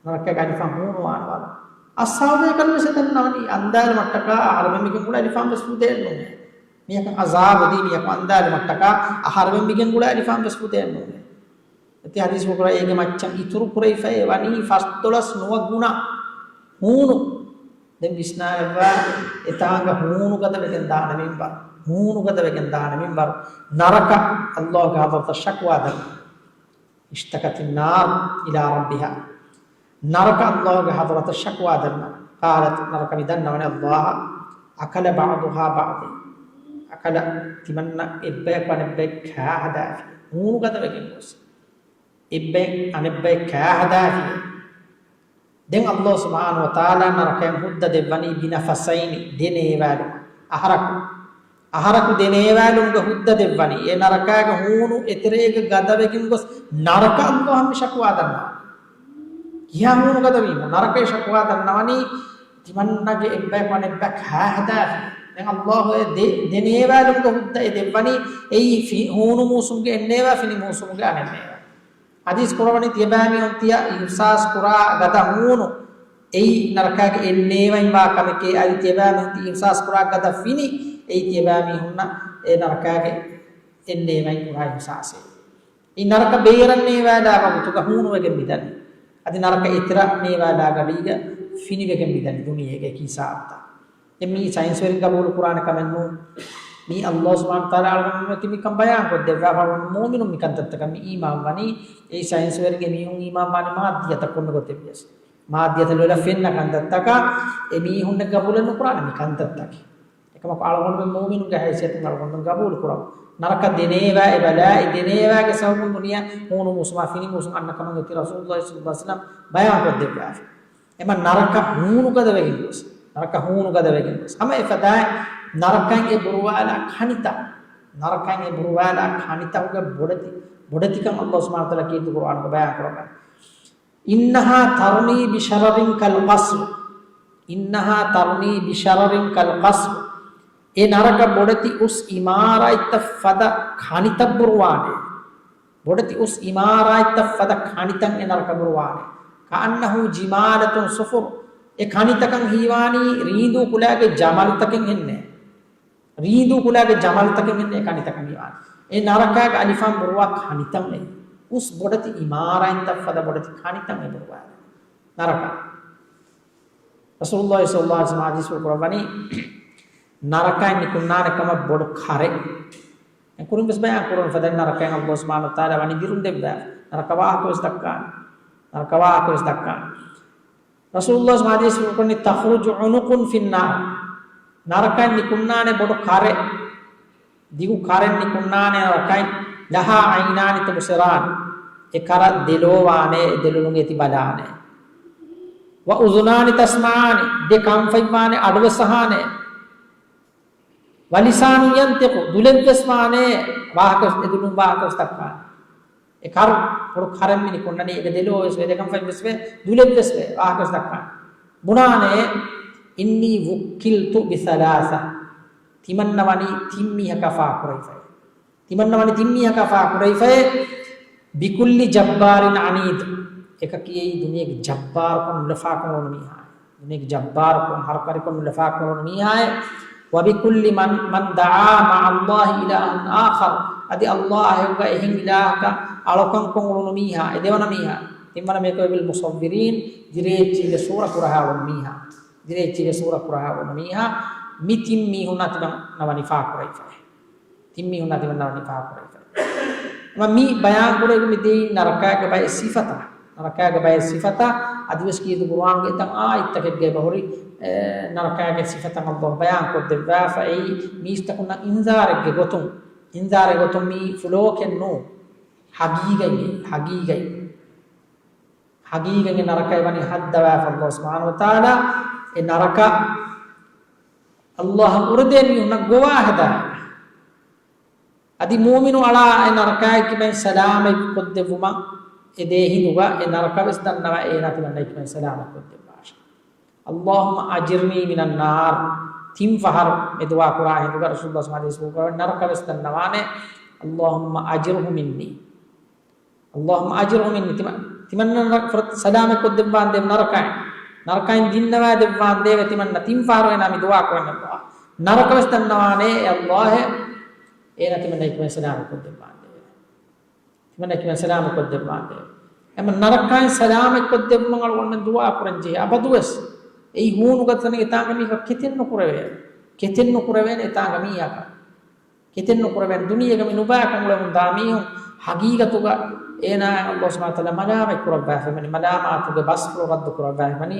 ނަރަކައިގެ އަލިފާން ހޫނުވާނެ ވަރަށް. އަޞްޙާބު ބޭކަލުން ވެސް ދަންނަވަނީ އަންދާލުމަށްޓަކާ އަހަރެމެން މިގެން ގުޅޭ އަލިފާން ވެސް ފުދޭންނޫނޭ. މީހަކަށް ޢަޒާބު ދީ މީހަކު އަންދާލުމަށްޓަކާ އަހަރެމެން މިގެން ގުޅޭ އަލިފާން ވެސް ފުދޭންނޫނޭ. އެތި ޙަދީޘް ކުރާ އޭގެ މައްޗަށް އިތުރު ކުރެވިފައި ވަނީ ފަސްދޮޅަސް ނުވަ ގުނަ ހޫނު. ދެން ވިސްނާލައްވާ، އެތާނގަ ހޫނު ގަދަ ވެގެން ދާނެ މިންވަރު. ހޫނު ގަދަ ވެގެން ދާނެ މިންވަރު. ނަރަކަ ﷲގެ ޙަޟްރަތަށް ޝަކުވާ ދަންނަވަން. اشتكت النار إلى ربها. ނަރަކަ ﷲގެ ޙަޟްރަތަށް ޝަކުވާ ދަންނަވަން. قالت، ނަރަކަ މި ދަންނަވަނީ، الله أكل بعضها بعضا. އަކަލަ، ތިމަންނަ އެއްބަޔަކު އަނެއްބަޔަށް ކާ ހަދާފި. ހޫނު ގަދަވެގެން ގޮސް، އެއްބައެއް އަނެއްބައެއް ކާހަދާފި. ދެން ﷲ ސުބްޙާނަހޫ ވަތަޢާލާ ނަރަކައިން ހުއްދަ ދެއްވަނީ ބިނަފަސައިނި، ދެ ނޭވާލުމަށް. އަހަރަކު، އަހަރަކު ދެ ނޭވާލުމުގެ ހުއްދަ ދެއްވަނީ. އެ ނަރަކާގެ ހޫނު އެތެރޭގަ ގަދަވެގެން ގޮސް ނަރަކަ ﷲ ހަމަ ޝަކުވާ ދަންނަވަނީ. ކިހާ ހޫނު ގަދަވީމަ ނަރަކައި ޝަކުވާ ދަންނަވަނީ. ތިމަންނަގެ އެއްބަޔަކު އަނެއްބަޔަކަށް ހާހަދާފި. ދެން ﷲ އެ ދެ، ދެ ނޭވާލުމުގެ ހުއްދަ އެ ދެއްވަނީ. އެއީ ފި، ހޫނު މޫސުމުގެ އެއް ނޭވާ، ފިނި މޫސުމުގެ އަނެއް ނޭވާ. ޙަދީޘް ކުރައްވަނީ ތިޔަބައިމީހުން ތިޔަ އިޙްސާސް ކުރާ ގަދަ ހޫނު އެއީ ނަރަކާގެ އެއް ނޭވައިން ވާ ކަމެކޭ. އަދި ތިޔަބައިމީހުން ތި އިޙްސާސް ކުރާ ގަދަ ފިނި އެއީ ތިޔަބައިމީހުންނަށް އެ ނަރަކާގެ އެއް ނޭވައިން ކުރާ އިޙްސާސޭ. އެއީ ނަރަކަ ބޭރަށް ނޭވާލާ ވަގުތުގަ ހޫނުވެގެން މިދަނީ. އަދި ނަރަކަ އެތެރަށް ނޭވާލާ ގަޑީގަ ފިނިވެގެން މިދަނީ ދުނިޔޭގެ އެކި ހިސާބުތައް. ދެން މީ ސައިންސްވެރިން ގަބޫލު ކުރާނެ ކަމެއް ނޫން. މީ ﷲ ސުބްޙާނަހޫ ވަތަޢާލާ އަޅުގަނޑުމެން މިކަން ބަޔާން ކޮށްދެއްވާފަ މުއުމިނުން މި ކަންތައްތަކަށް މި އީމާން ވަނީ. އެއީ ސައިންސްވެރިންގެ މީހުން އީމާން ވާނެ މާއްދިއްޔަތަށް ކޮންމެ ގޮތެއް ވިޔަސް. މާއްދިއްޔަތަށް ލޮލަށް ފެންނަ ކަންތައްތަކަށް އެ މީހުންނެއް ގަބޫލެއް ނުކުރާނެ މި ކަންތައްތަކެއް. އެކަމަކު އަޅުގަނޑުމެން މުއުމިނުންގެ ހައިސިއްޔަތުން އަޅުގަނޑުމެން ގަބޫލު ކުރަމު. ނަރަކަ ދެ ނޭވާ އެބަލާ، އެ ދެ ނޭވާގެ ސަބަބުން ދުނިޔެ ހޫނު މޫސުމާ ފިނި މޫސުން އަންނަ ކަމަށް އޮތީ ރަސޫލުﷲ ޞައްލަﷲ ޢަލައިހި ވަސައްލަމް ބަޔާން ކޮށްދެއްވާފި. އެމަ ނަރަކަ ހޫނު ގަދަވެގެން ގޮސް، ނަރަކަ ހޫނު ގަދަވެގެން ގޮސް. ހަމަ އެފަދައިން ނަރަކައިން އެ ބުރުވާލާ ކަނިތައް، ނަރަކައިން އެ ބުރުވާލާ ކަނިތަކުގެ ބޮޑެތި، ބޮޑެތިކަން ﷲ ސުބްޙާނަހޫ ވަތަޢާލާ ކީރިތި ޤުރުއާނުގަ ބަޔާން ކުރައްވަނީ. إنها ترمي بشرر كالقصر. إنها ترمي بشرر كالقصر. އެ ނަރަކަ ބޮޑެތި އުސް އިމާރާތްތައް ފަދަ ކަނިތައް ބުރުވާނެ. ބޮޑެތި އުސް އިމާރާތްތައް ފަދަ ކަނިތައް އެ ނަރަކަ ބުރުވާނެ. كأنه جمالة صفر. އެ ކަނިތަކަށް ހީވާނީ ރީނދޫ ކުލާގެ ޖަމަލުތަކެއް ހެންނޭ. ރީނދޫ ކުލާގެ ޖަމަލުތަކެއް ހެންނޭ ކަނިތަކަށް ހީވާނީ. އެ ނަރަކާގެ އަލިފާން ބުރުވާ ކަނިތައް އެ. އުސް ބޮޑެތި އިމާރާތްތައް ފަދަ ބޮޑެތި ކަނިތައް އެ ބުރުވާ ނަރަކަ. ރަސޫލުﷲ ޞައްލަﷲ ޢަލައިހި ވަސައްލަމް ޙަދީޘްފުޅު ކުރައްވަނީ، ނަރަކައިން ނިކުންނާނެ ކަމަށް ބޮޑު ކަރެއް. ކުރިން ވެސް ބަޔާން ކުރުނު ފަދަ ނަރަކައިން ﷲ ސުބްޙާނަހޫ ވަތަޢާލާ ވަނީ ދިރުން ދެއްވާ. ނަރަކަ ވާހަކަ ވެސް ދައްކާނެ. ނަރަކަ ވާހަކަ ވެސް ދައްކާނެ. ރަސޫލުﷲ ޙަދީޘްފުޅު ކުރައްވަނީ، تخرج عنق في النار. ނަރަކައިން ނިކުންނާނެ ބޮޑު ކަރެއް. ދިގު ކަރެއް ނިކުންނާނެ ނަރަކައިން. لها عينان تبصران. އެ ކަރަށް ދެ ލޯ ވާނެ، އެ ދެ ލޮލުން އޭތި ބަލާނެ. وأذنان تسمعان. ދެ ކަންފަތް ވާނެ، އަޑު ވެސް އަހާނެ. ولسان ينطق، ދުލެއްވެސް ވާނޭ، ވާހަކަ، އެ ދުލުން ވާހަކަ ވެސް ދައްކާނެ. އެ ކަރު، ބޮޑު ކަރެއް މި ނިކުންނަނީ، އޭގެ ދެ ލޯ ވެސް ވޭ، ދެ ކަންފަތް ވެސް ވޭ، ދުލެއް ވެސް ވޭ، ވާހަކަ ވެސް ދައްކާނެ. ބުނާނޭ، إني وكلت بثلاثة، ތިމަންނަ ވަނީ ތިން މީހަކާ ފާ ކުރެވިފައި. ތިމަންނަ ވަނީ ތިން މީހަކާ ފާ ކުރެވިފައި. بكل جبار عنيد، އެކަކީ އެއީ ދުނިޔޭގެ ޖައްބާރުކަން ނުލަފާކަން އުޅުނު މީހާއެއް. ދުނިޔޭގެ ޖައްބާރުކަން، ހަރުކަރިކަން ނުލަފާކަން އުޅުނު މީހާއެއް. وبكل من، من دعا مع الله إلها آخر، އަދި ﷲ އާ ހެޔޮގަ އެހެން އިލާހަކަށް އަޅުކަންކޮށް އުޅުނު މީހާ، އެ ދެވަނަ މީހާ. ތިންވަނަ މީހަކު، وبالمصورين، ދިރޭއްޗީގެ ސޫރަ ކުރަހާ އުޅުނު މީހާ. ދިރޭއްޗީގެ ސޫރަ ކުރަހާ އުޅުނު މީހާ. މި ތިން މީހުންނާ ތިމަންނަ ވަނީ ފާ ކުރެވިފައި. ތިން މީހުންނާ ތިމަންނަ ވަނީ ފާ ކުރެވިފައި. އެމަ މި ބަޔާން ކުރެވި މި ދިޔައީ ނަރަކާގެ ބައެއް ސިފަތައް. ނަރަކާގެ ބައެއް ސިފަތައް އަދިވެސް ކީރިތި ޤުރުއާނުގެ އެތައް އާޔަތްތަކެއްގައި އެބަހުރި، އެ، ނަރަކާގެ ސިފަތައް ﷲ ބަޔާން ކޮށްދެއްވާފައި މީސްތަކުންނަށް އިންޒާރެއްގެ ގޮތުން، އިންޒާރެއް ގޮތުން މީ ފުލޯކެއް ނޫ، ހަގީގަތް، ހަގީގަތް. ހަގީގަތް ނަރަކައި ވަނީ ހައްދަވާފަ ﷲ ސުބްޙާނަހޫ ވަތަޢާލާ އެ ނަރަކަ ﷲ އަށް އުރެދޭ މީހުންނަށް ގޮވާ ހަދާ. އަދި މުއުމިނު އަޅާ އެ ނަރަކައި ކިބައިން ސަލާމަތް ކޮށްދެއްވުމަށް އެދޭ ހިނދުގަ އެ ނަރަކަ ވެސް ދަންނަވާ އޭނާ ތިމަންނަ ކިބައިން ސަލާމަތް ކޮށްދެއްވާށި. اللهم أجرني من النار. ތިން ފަހަރު އެ ދުޢާ ކުރާ ހިނދުގަ ރަސޫލުﷲ ޞައްލަﷲ ޢަލައިހި ވަސައްލަމް ނަރަކަ ވެސް ދަންނަވާނެ. اللهم أجره مني. اللهم أجره مني. ތިމަ-، ތިމަންނަ ފުރަތަ ސަލާމަތް ކޮށްދެއްވާނދޭވެ ނަރަކައިން. ނަރަކައިން ދިންނަވާ ދެއްވާނދޭވެ ތިމަންނަ ތިން ފަހަރު އޭނާ މި ދުޢާ ކުރަން އެއްވާ. ނަރަކަ ވެސް ދަންނަވާނޭ އެ ﷲ އޭނާ ތިމަންނަ އެކިބައިން ސަލާމަތް ކޮށްދެއްވާނދޭވެ. ތިމަންނަ އެކިބައިން ސަލާމަތް ކޮށްދެއްވާނދޭވެ. އެމަ ނަރަކައިން ސަލާމަތް ކޮށްދެއްވުމަށް އަޅުގަނޑުމެން ދުޢާ ކުރަން ޖެހޭ. އަބަދުވެސް އެއީ ހޫނު ގަދަ ތަނެއް އެތާނގަ މީހަކަށް ކެތެއް ނުކުރެވޭނެ. ކެތެއް ނުކުރެވޭނެ އެތާނގަ މީހަކަށް. ކެތެއް ނުކުރެވޭނެ. ދުނިޔޭގަ މި ނުބައިކަން އުޅެމުން ދާ މީހުން ހަގީގަތުގަ އޭނާ ﷲ ސުބްޙާނަހޫ ވަތަޢާލާ މަލާމަތް ކުރައްވާފައި ވަނީ. މަލާމާތުގެ ބަސްފުޅު ރައްދު ކުރައްވާފައި ވަނީ.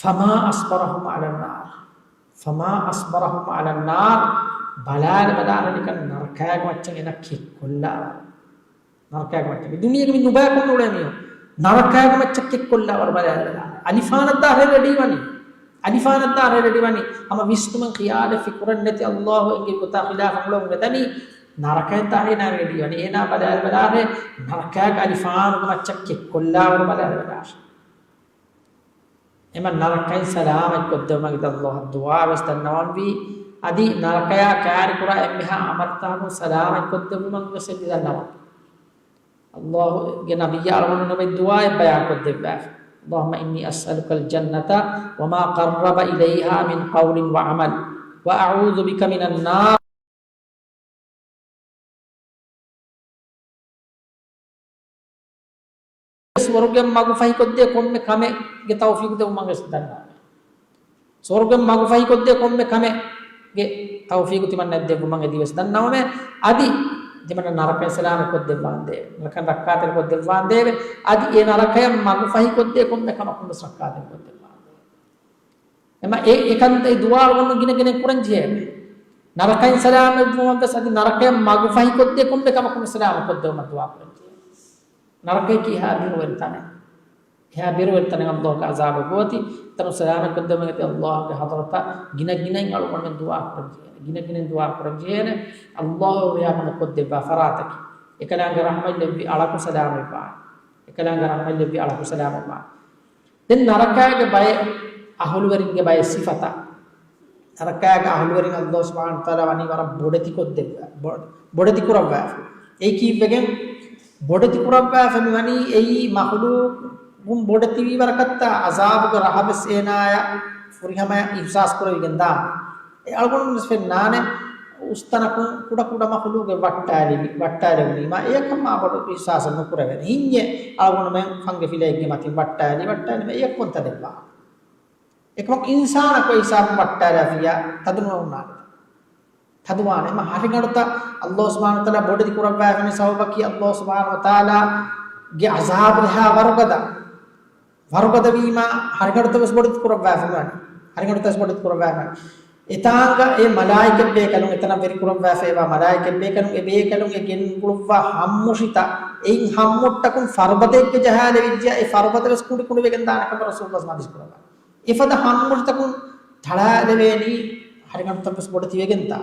فما أصبرهم على النار. فما أصبرهم على النار. ބަލާލަ ބަލާލަ ނިކަން ނަރަކައިގެ މައްޗަށް އޭނާ ކެއްކޮށްލާ. ނަރަކައިގެ މައްޗަށް. މި ދުނިޔޭގެ މި ނުބައިކޮށް އުޅޭ މީހުން ނަރަކައިގެ މައްޗަށް ކެއްކޮށްލާ ވަރު ބަލާލަ ބަލާލަ. އަލިފާނަށް ދާހޭ ރެޑީ ވަނީ. އަލިފާނަށް ދާހޭ ރެޑީ ވަނީ. ހަމަ ވިސްނުމެއް ޚިޔާލެއް ފިކުރެއް ނެތި އައްލާހު އެނގި ގޮތާ ޚިލާފަށް އުޅެމުން ވެދަނީ. ނަރަކައިން ދާހޭ ރެޑީ ވަނީ. އޭނާ ބަލާލަ ބަލާލަ ނަރަކައިގެ އަލިފާނުގެ މައްޗަށް ކެއްކޮށްލާ ވަރު ބަލާލަ ބަލާލަ. އެމަ ނަރަކައިން ސަލާމަތްކޮށްދެއްވުމަށް އައްލާހަށް ދުޢާވެސް ދަންނަވަންވީ. އަދި ނަރަކަޔާ ކާރިކުރާ އެންމެހާ ޢަމަލުތަކުން ސަލާމަތްކޮށްދެއްވުމަށް ވެސް އެދި ދަންނަވަން. އައްލާހުގެ ނަބިއްޔާ އަޅުގަނޑު ނުބައި ދުޢާއެއް ބަޔާންކޮށްދެއްވާފަ. اللهم إني أسألك الجنة وما قرب إليها من قول وعمل وأعوذ بك من النار. ސުވަރުގެ މަގު ފަހިކޮށްދޭ ކޮންމެ ކަމެއްގެ ތައުފީގު ދެއްވުމަށް ވެސް ދަންނަވަމެ. ސުވަރުގެ މަގު ފަހިކޮށްދޭ ކޮންމެ ކަމެއްގެ ތައުފީގު ތިމަންނަ ދެއްވުމަށް އެދިވެސް ދަންނަވަމެ. އަދި ތިމަންނަ ނަރަކައިން ސަލާމަތްކޮށްދެއްވާނދޭވެ. ނަރަކައިން ރައްކާތެރިކޮށްދެއްވާނދޭވެ. އަދި އެ ނަރަކަޔަށް މަގު ފަހިކޮށްދޭ ކޮންމެ ކަމަކުން ވެސް ރައްކާތެރިކޮށްދެއްވާނދޭވެ. އެމަ އެ އެކަންތައް ދުޢާ އަޅުގަނޑު ގިނަ ގިނައިން ކުރަން ޖެހޭ. ނަރަކައިން ސަލާމަތްވުމަށް ވެސް އަދި ނަރަކަޔަށް މަގު ފަހިކޮށްދޭ ކޮންމެ ކަމަކުން ސަލާމަތްކޮށްދެވުމަށް ދުޢާ ކުރަން ޖެހޭ. ނަރަކަޔަކީ އެހާ ބިރުވެރި ތަނެއް. އެހާ ބިރުވެރި ތަނެއް އައްލާހުގެ ޢަޒާބަށް ގޯތި. ތަނު ސަލާމަތްކޮށްދެވުމަށް އައްލާހުގެ ޙަޟްރަތަށް ގިނަ ގިނައިން އަޅުގަނޑުމެން ދުޢާ ކުރަން ޖެހޭނެ. ގިނަ ގިނައިން ދުޢާ ކުރަން ޖެހޭނެ. އައްލާހު ރެޔާ މަދު ކޮށްދެއްވާ ފަރާތަކީ. އެކަލާނގެ ރަޙްމަތް ލެއްވި އަޅަކު ސަލާމަތްވާނެ. އެކަލާނގެ ރަޙްމަތް ލެއްވި އަޅަކު ސަލާމަތްވާނެ. ދެން ނަރަކައިގެ ބައެއް އަހުލުވެރިންގެ ބައެއް ސިފަތައް. ނަރަކައިގެ އަހުލުވެރިން އައްލާހު ސުބްޙާނަހު ވަތަޢާލާ ވަނީ ވަރަށް ބޮޑެތިކޮށްދެއްވާ، ބޮ-، ބޮޑެތި ކުރައްވާފަ. އެއީ ކީއްވެގެން؟ ބޮޑެތި ކުރައްވާފަ މިވަނީ އެއީ މަޚުލޫޤުން ބޮޑެތިވީ ވަރަކަށްތާ ޢަޒާބުގެ ރަހަ ވެސް އޭނާޔަށް ފުރިހަމަޔަށް އިޙްސާސް ކުރެވިގެން ދާނެ. އެ އަޅުގަނޑު ވެސް ފެންނާނެ، އުސްތަނަކުން ކުޑަ ކުޑަ މަޚުލޫގެއް ވައްޓާލި-، ވައްޓާލެވުނީމާ، އެޔަކަށް މާ ބޮޑު އިޙްސާސެއް ނުކުރެވޭނެ. ހިންޏެއް އަޅުގަނޑުމެން ފަންގެ ފިލައެއްގެ މަތިން ވައްޓާލި، ވައްޓާލީމަ އެޔަށް ކޮންތަ ދެއްވާ؟ އެކަމަކު އިންސާނަކު އެ ހިސާބުން ވައްޓާލާފިއްޔާ ތަދު ނުވެވުނާނެ. ތަދުވާނެ. އެމަ ހަރިގަނޑުތައް އައްލާހު ސުބްޙާނަހު ވަތަޢާލާ ބޮޑެތި ކުރައްވާފަ ސަބަބަކީ އައްލާހު ސުބްޙާނަހު ވަތަޢާލާގެ ޢަޒާބު އެހާ ވަރުގަދަ. ވަރުގަދަވީމާ، ހަރިގަނޑުތައް ވެސް ބޮޑެތި ކުރައްވާފަ ވާނެ. ހަރިގަނޑުތައް ވެސް ބޮޑެތި ކުރައްވާފަ ވާނެ. އެތާނގަ އެ މަލާއިކަ ބޭކަލުން، އެތަނަށް ވެރި ކުރައްވާފައިވާ މަލާއިކަ ބޭކަލުން، އެ ބޭކަލުން އެ ގެންގުޅުއްވާ ހައްމުށިތައް، އެއިން ހައްމުއްޓަކުން ފަރުބަދައެއްގެ ޖަހާލެވިއްޖެ، އެ ފަރުބަދަ ވެސް ކުނޑި ކުނޑިވެގެން ދާނެ ކަމަށް ރަސޫލު ވެސް ޙަދީޘް ކުރައްވާ. އެފަދަ ހައްމުށިތަކުން ތަޅާލެވޭނީ، ހަރިގަނޑުތައް ވެސް ބޮޑެތިވެގެންތާ.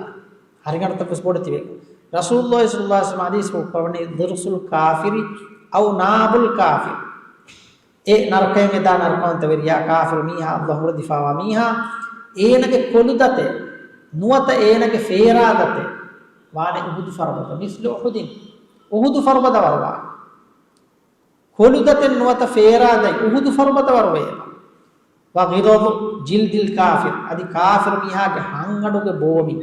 ހަރިގަނޑުތައް ވެސް ބޮޑެތިވެގެން. ރަސޫލު ޞައްލައްލާހު ޢަލައިހި ވަސައްލަމަ ޙަދީޘްފުޅު ކުރައްވަނީ، ޟިރްސުލް ކާފިރި އައު ނާބުލް ކާފިރި. އެ ނަރަކައިން އެދާ ނަރަކަވަންތަ ވެރިޔާ ކާފިރު މީހާ، އައްލާހު ހުރެދިފައިވާ މީހާ، އޭނަގެ ކޮލުދަތެއް ނުވަތަ އޭނަގެ ފޭރާ ދަތެއް ވާނެ އުޙުދު ފަރުބަދަ، މިސްލު އުޙުދިން، އުޙުދު ފަރުބަދަ ވަރު ވާނެ. ކޮލުދަތެއް ނުވަތަ ފޭރާ ދަތް އުޙުދު ފަރުބަދަ ވަރު ވޭ. ވަޣިޟަޟު ޖިލްދިލް ކާފިރު، އަދި ކާފިރު މީހާގެ ހަންގަނޑުގެ ބޯމި،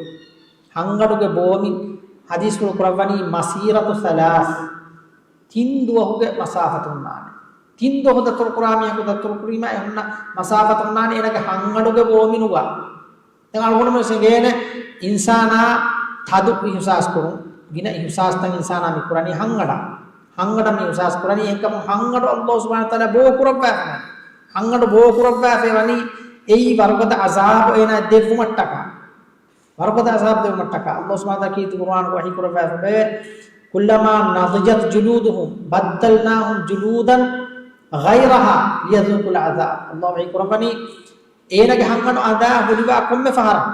ހަންގަނޑުގެ ބޯމި ޙަދީޘްފުޅު ކުރައްވަނީ މަސީރަތު ސަލާސް، ތިން ދުވަހުގެ މަސާފަތު ހުންނާނެ. ތިން ދުވަހު ދަތުރު ކުރާ މީހަކު ދަތުރު ކުރީމާ އެ ހުންނަ މަސާފަތު ހުންނާނެ އޭނަގެ ހަންގަނޑުގެ ބޯމިނުގަ. ދެން އަޅުގަނޑުމެން ވެސް އެނގޭނެ އިންސާނާ ތަދު އިޙުސާސް ކުރުން، ގިނަ އިޙުސާސްތައް އިންސާނާ މި ކުރަނީ ހަންގަނޑަށް. ހަންގަނޑަށް މި އިޙުސާސް ކުރަނީ، އެހެންކަމުން ހަންގަނޑު އައްލާހު ސުބްޙާނަހު ވަތަޢާލާ ބޯ ކުރައްވާފަ ވަނީ. ހަންގަނޑު ބޯ ކުރައްވާފަ ވަނީ އެއީ ވަރުގަދަ ޢަޒާބު އޭނާ ދެއްވުމަށްޓަކާ. ވަރުގަދަ ޢަޒާބު ދެއްވުމަށްޓަކާ. އައްލާހު ސުބްޙާނަހު ވަތަޢާލާ ކީރިތި ޤުރުއާނުގަ ވަޙީ ކުރައްވާފަ ވޭ، كلما نضجت جلودهم بدلناهم جلودا غيرها ليذوقوا العذاب. އައްލާހު ވަޙީ ކުރައްވަނީ، އޭނަގެ ހަންގަނޑު އަނދާ ހުލިވާ ކޮންމެ ފަހަރަށް،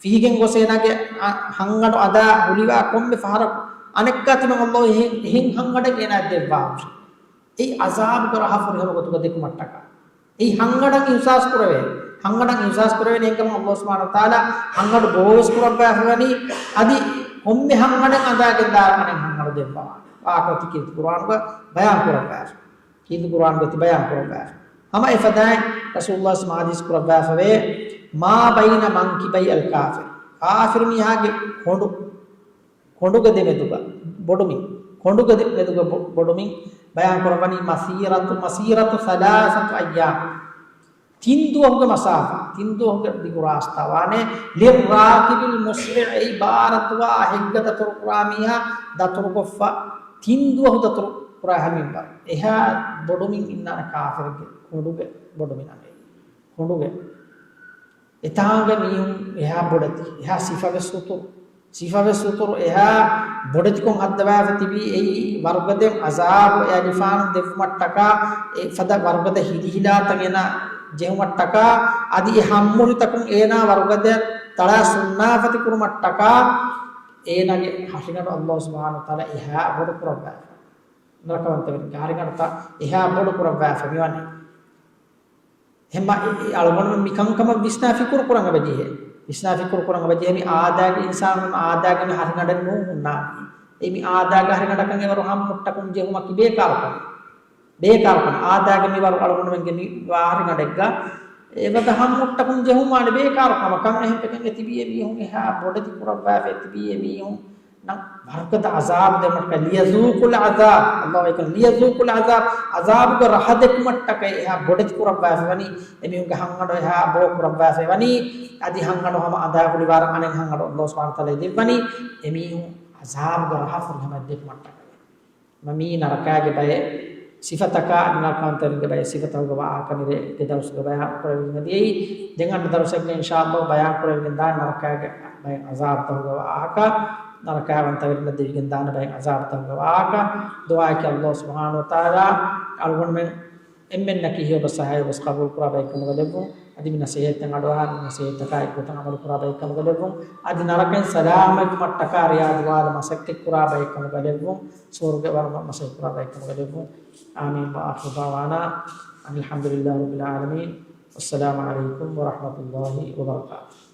ފިހިގެން ގޮސް އޭނާގެ އަ-، ހަންގަނޑު އަނދާ ހުލިވާ ކޮންމެ ފަހަރަށް، އަނެއްކާ ތިމަން އައްލާހު އެހެން، އެހެން ހަންގަނޑެއް އޭނާ ދެއްވާ ހުށި. އެއީ ޢަޒާބުގެ ރަހަ ފުރިހަމަ ގޮތުގަ ދެކުމަށްޓަކާ. އެއީ ހަންގަނޑަށް އިޙުސާސް ކުރެވޭ. ހަންގަނޑަށް އިޙުސާސް ކުރެވޭނެ އެހެންކަމުން އައްލާހު ސުބްޙާނަހު ވަތަޢާލާ ހަންގަނޑު ބޯވެސް ކުރައްވާފަ ވަނީ، އަދި ކޮންމެ ހަންގަނޑެއް އަނދާގެން ދާން އަނެއް ހަންގަނޑު ދެއްވާ. ވާހަކަ އޮތީ ކީރިތި ޤުރުއާނުގަ ބަޔާން ކުރައްވާފަ. ކީރިތި ޤުރުއާނުގަ ތި ބަޔާން ކުރައްވާފަ. ހަމަ އެފަދައިން ރަސޫލުއްލާހި ޞައްލައްލާހު ޢަލައިހި ވަސައްލަމަ ޙަދީޘް ކުރައްވާފަވޭ، ما بين منكبي الكافر. ކާފިރު މީހާގެ ކޮނޑު، ކޮނޑުގެ ދެމެދުގަ ބޮޑުމިން، ކޮނޑުގެ ދެ-، މެދުގަ ބޮ-، ބޮޑުމިން ބަޔާން ކުރައްވަނީ، މަސީރަތު، މަސީރަތު ސަލާސަތު އައްޔާމް. ތިން ދުވަހުގެ މަސާފާ، ތިން ދުވަހުގެ ދިގު ރާސްތާ ވާނެ، للراكب المسرع، އެއީ ބާރަށް ދުވާ ހެއްގަ ދަތުރު ކުރާ މީހާ ދަތުރުކޮށްފަ ތިން ދުވަހު ދަތުރު ކުރާ ހަމިން ވަރު އެހާ ބޮޑުމިން އިންނާނެ ކާފިރެއްގެ ކޮނޑުގެ ބޮޑުމިނަށް. ކޮނޑުގެ. އެތާނގަ މީހުން އެހާ ބޮޑެތި، އެހާ ސިފަވެސް އުތުރު، ސިފަވެސް އުތުރު އެހާ ބޮޑެތިކޮށް ހައްދަވާފަ ތިބީ އެއީ ވަރުގަދަ އަޒާބު އެ އަލިފާނުން ދެއްވުމަށްޓަކާ، އެ ފަދަ ވަރުގަދަ ހިލިހިލާތައް އޭނާ ޖެހުމަށްޓަކާ، އަދި އެ ހަމްމުރިތަކުން އޭނާ ވަރުގަދަ ތަޅާ ސުންނާފަތި ކުރުމަށްޓަކާ، އޭނާގެ ހަށިގަނޑު އައްލާހު ސުބްޙާނަހު ވަތަޢާލާ އެހާ ބޮޑު ކުރައްވާފަ. ނަރަކަވަންތަވެރިންގެ ހަށިގަނޑުތައް އެހާ ބޮޑު ކުރައްވާފަ މިވަނީ. އެހެންމަ އެ، އެ އަޅުގަނޑުމެން މިކަންކަމަށް ވިސްނާ ފިކުރު ކުރަން އެބަޖެހޭ. ވިސްނާ ފިކުރު ކުރަން އެބަޖެހޭ މި އާދައިގެ އިންސާނުން އާދައިގެ މި ހަށިގަނޑެއް ނޫން ހުންނާނީ. އެ މި އާދައިގެ ހަށިގަނޑަކަށް އެވަރު ހަމްމުއްޓަކުން ޖެހުމަކީ ބޭކާރު ކަމެއް. ބޭކާރު ކަމެއް. އާދައިގެ މިވަރު އަޅުގަނޑުމެންގެ މި ވާ ހަށިގަނޑެއްގަ އެވަދަ ހަމްމުއްޓަކުން ޖެހުމާނެ ބޭކާރު ކަމަކަށް. އެހެން ފެކެން އެ ތިބީ އެ މީހުން އެހާ ބޮޑެތި ކުރައްވާފަ އެ ތިބީ އެ މީހުން ނަ، ވަރުގަދަ އަޒާބު ދެމަށްޓަކަ، ލިޔަޒޫޤުލް އަޒާބް. އައްލާހު ވަކީލު، ލިޔަޒޫޤުލް އަޒާބް. އަޒާބުގެ ރަހަ ދެކުމަށްޓަކައި އެހާ ބޮޑެތި ކުރައްވާފަ ވަނީ. އެމީހުންގެ ހަށިގަނޑު އެހާ ބޯ ކުރައްވާފަ ވަނީ. އަދި ހަށިގަނޑު ހަމަ އަނދާ ގުޅިވާރަށް އަނެއް ހަށިގަނޑު އައްލާހު ސުބްޙާނަހު ވަތަޢާލާ ދެއްވަނީ. އެމީހުން އަޒާބުގެ ރަހަ ފުރިހަމަ ދެކުމަށްޓަކައި. މަ މީ ނަރަކާގެ ބައެއް ސިފަތަކާ، ނަރަކަވަންތަވެރިންގެ ބައެއް ސިފަތަކުގެ ވާހަކަ މިރޭގެ ދަރުސުގަ ބަޔާން ކުރެވިގެން ދިޔައީ. ދެން އަންނަ ދަރުސެއްގަ އިންޝާއައްލާހު ބަޔާން ކުރެވިގެން ދާން ނަރަކާގެ ބައެއް އަޒާބުތަކުގެ ވާހަކަ، ނަރަކަވަންތަވެރިންނަށް ދެވިގެން ދާން ބައެއް އަޒާބުތަކުގެ ވާހަކަ. ދުޢާއަކީ އައްލާހު ސުބްޙާނަހު ވަތަޢާލާ އަޅުގަނޑުމެން އެންމެންނަކީ ހެޔޮ ބަސް އަހާ ހެޔޮ ބަސް ޤަބޫލު ކުރާ ބައެއް ކަމުގަ ލެއްވުން. އަދި މި ނަސޭހަތްތައް އަޑުއަހާ މި ނަސޭހަތްތަކާ އެއްގޮތަށް ޢަމަލު ކުރާ ބައެއް ކަމުގަ ލެއްވުން. އަދި ނަރަކައިން ސަލާމަތްވުމަށްޓަކާ ރިޔާޟުވާން މަސައްކަތް ކުރާ ބައެއް ކަމުގަ ލެއްވުން. ސުވަރުގެ ވަރުމަށް މަސައްކަތް ކުރާ ބައެއް ކަމުގަ ލެއްވުން. آمين. وآخر دعوانا أن الحمد لله رب العالمين. والسلام عليكم ورحمة الله وبركاته.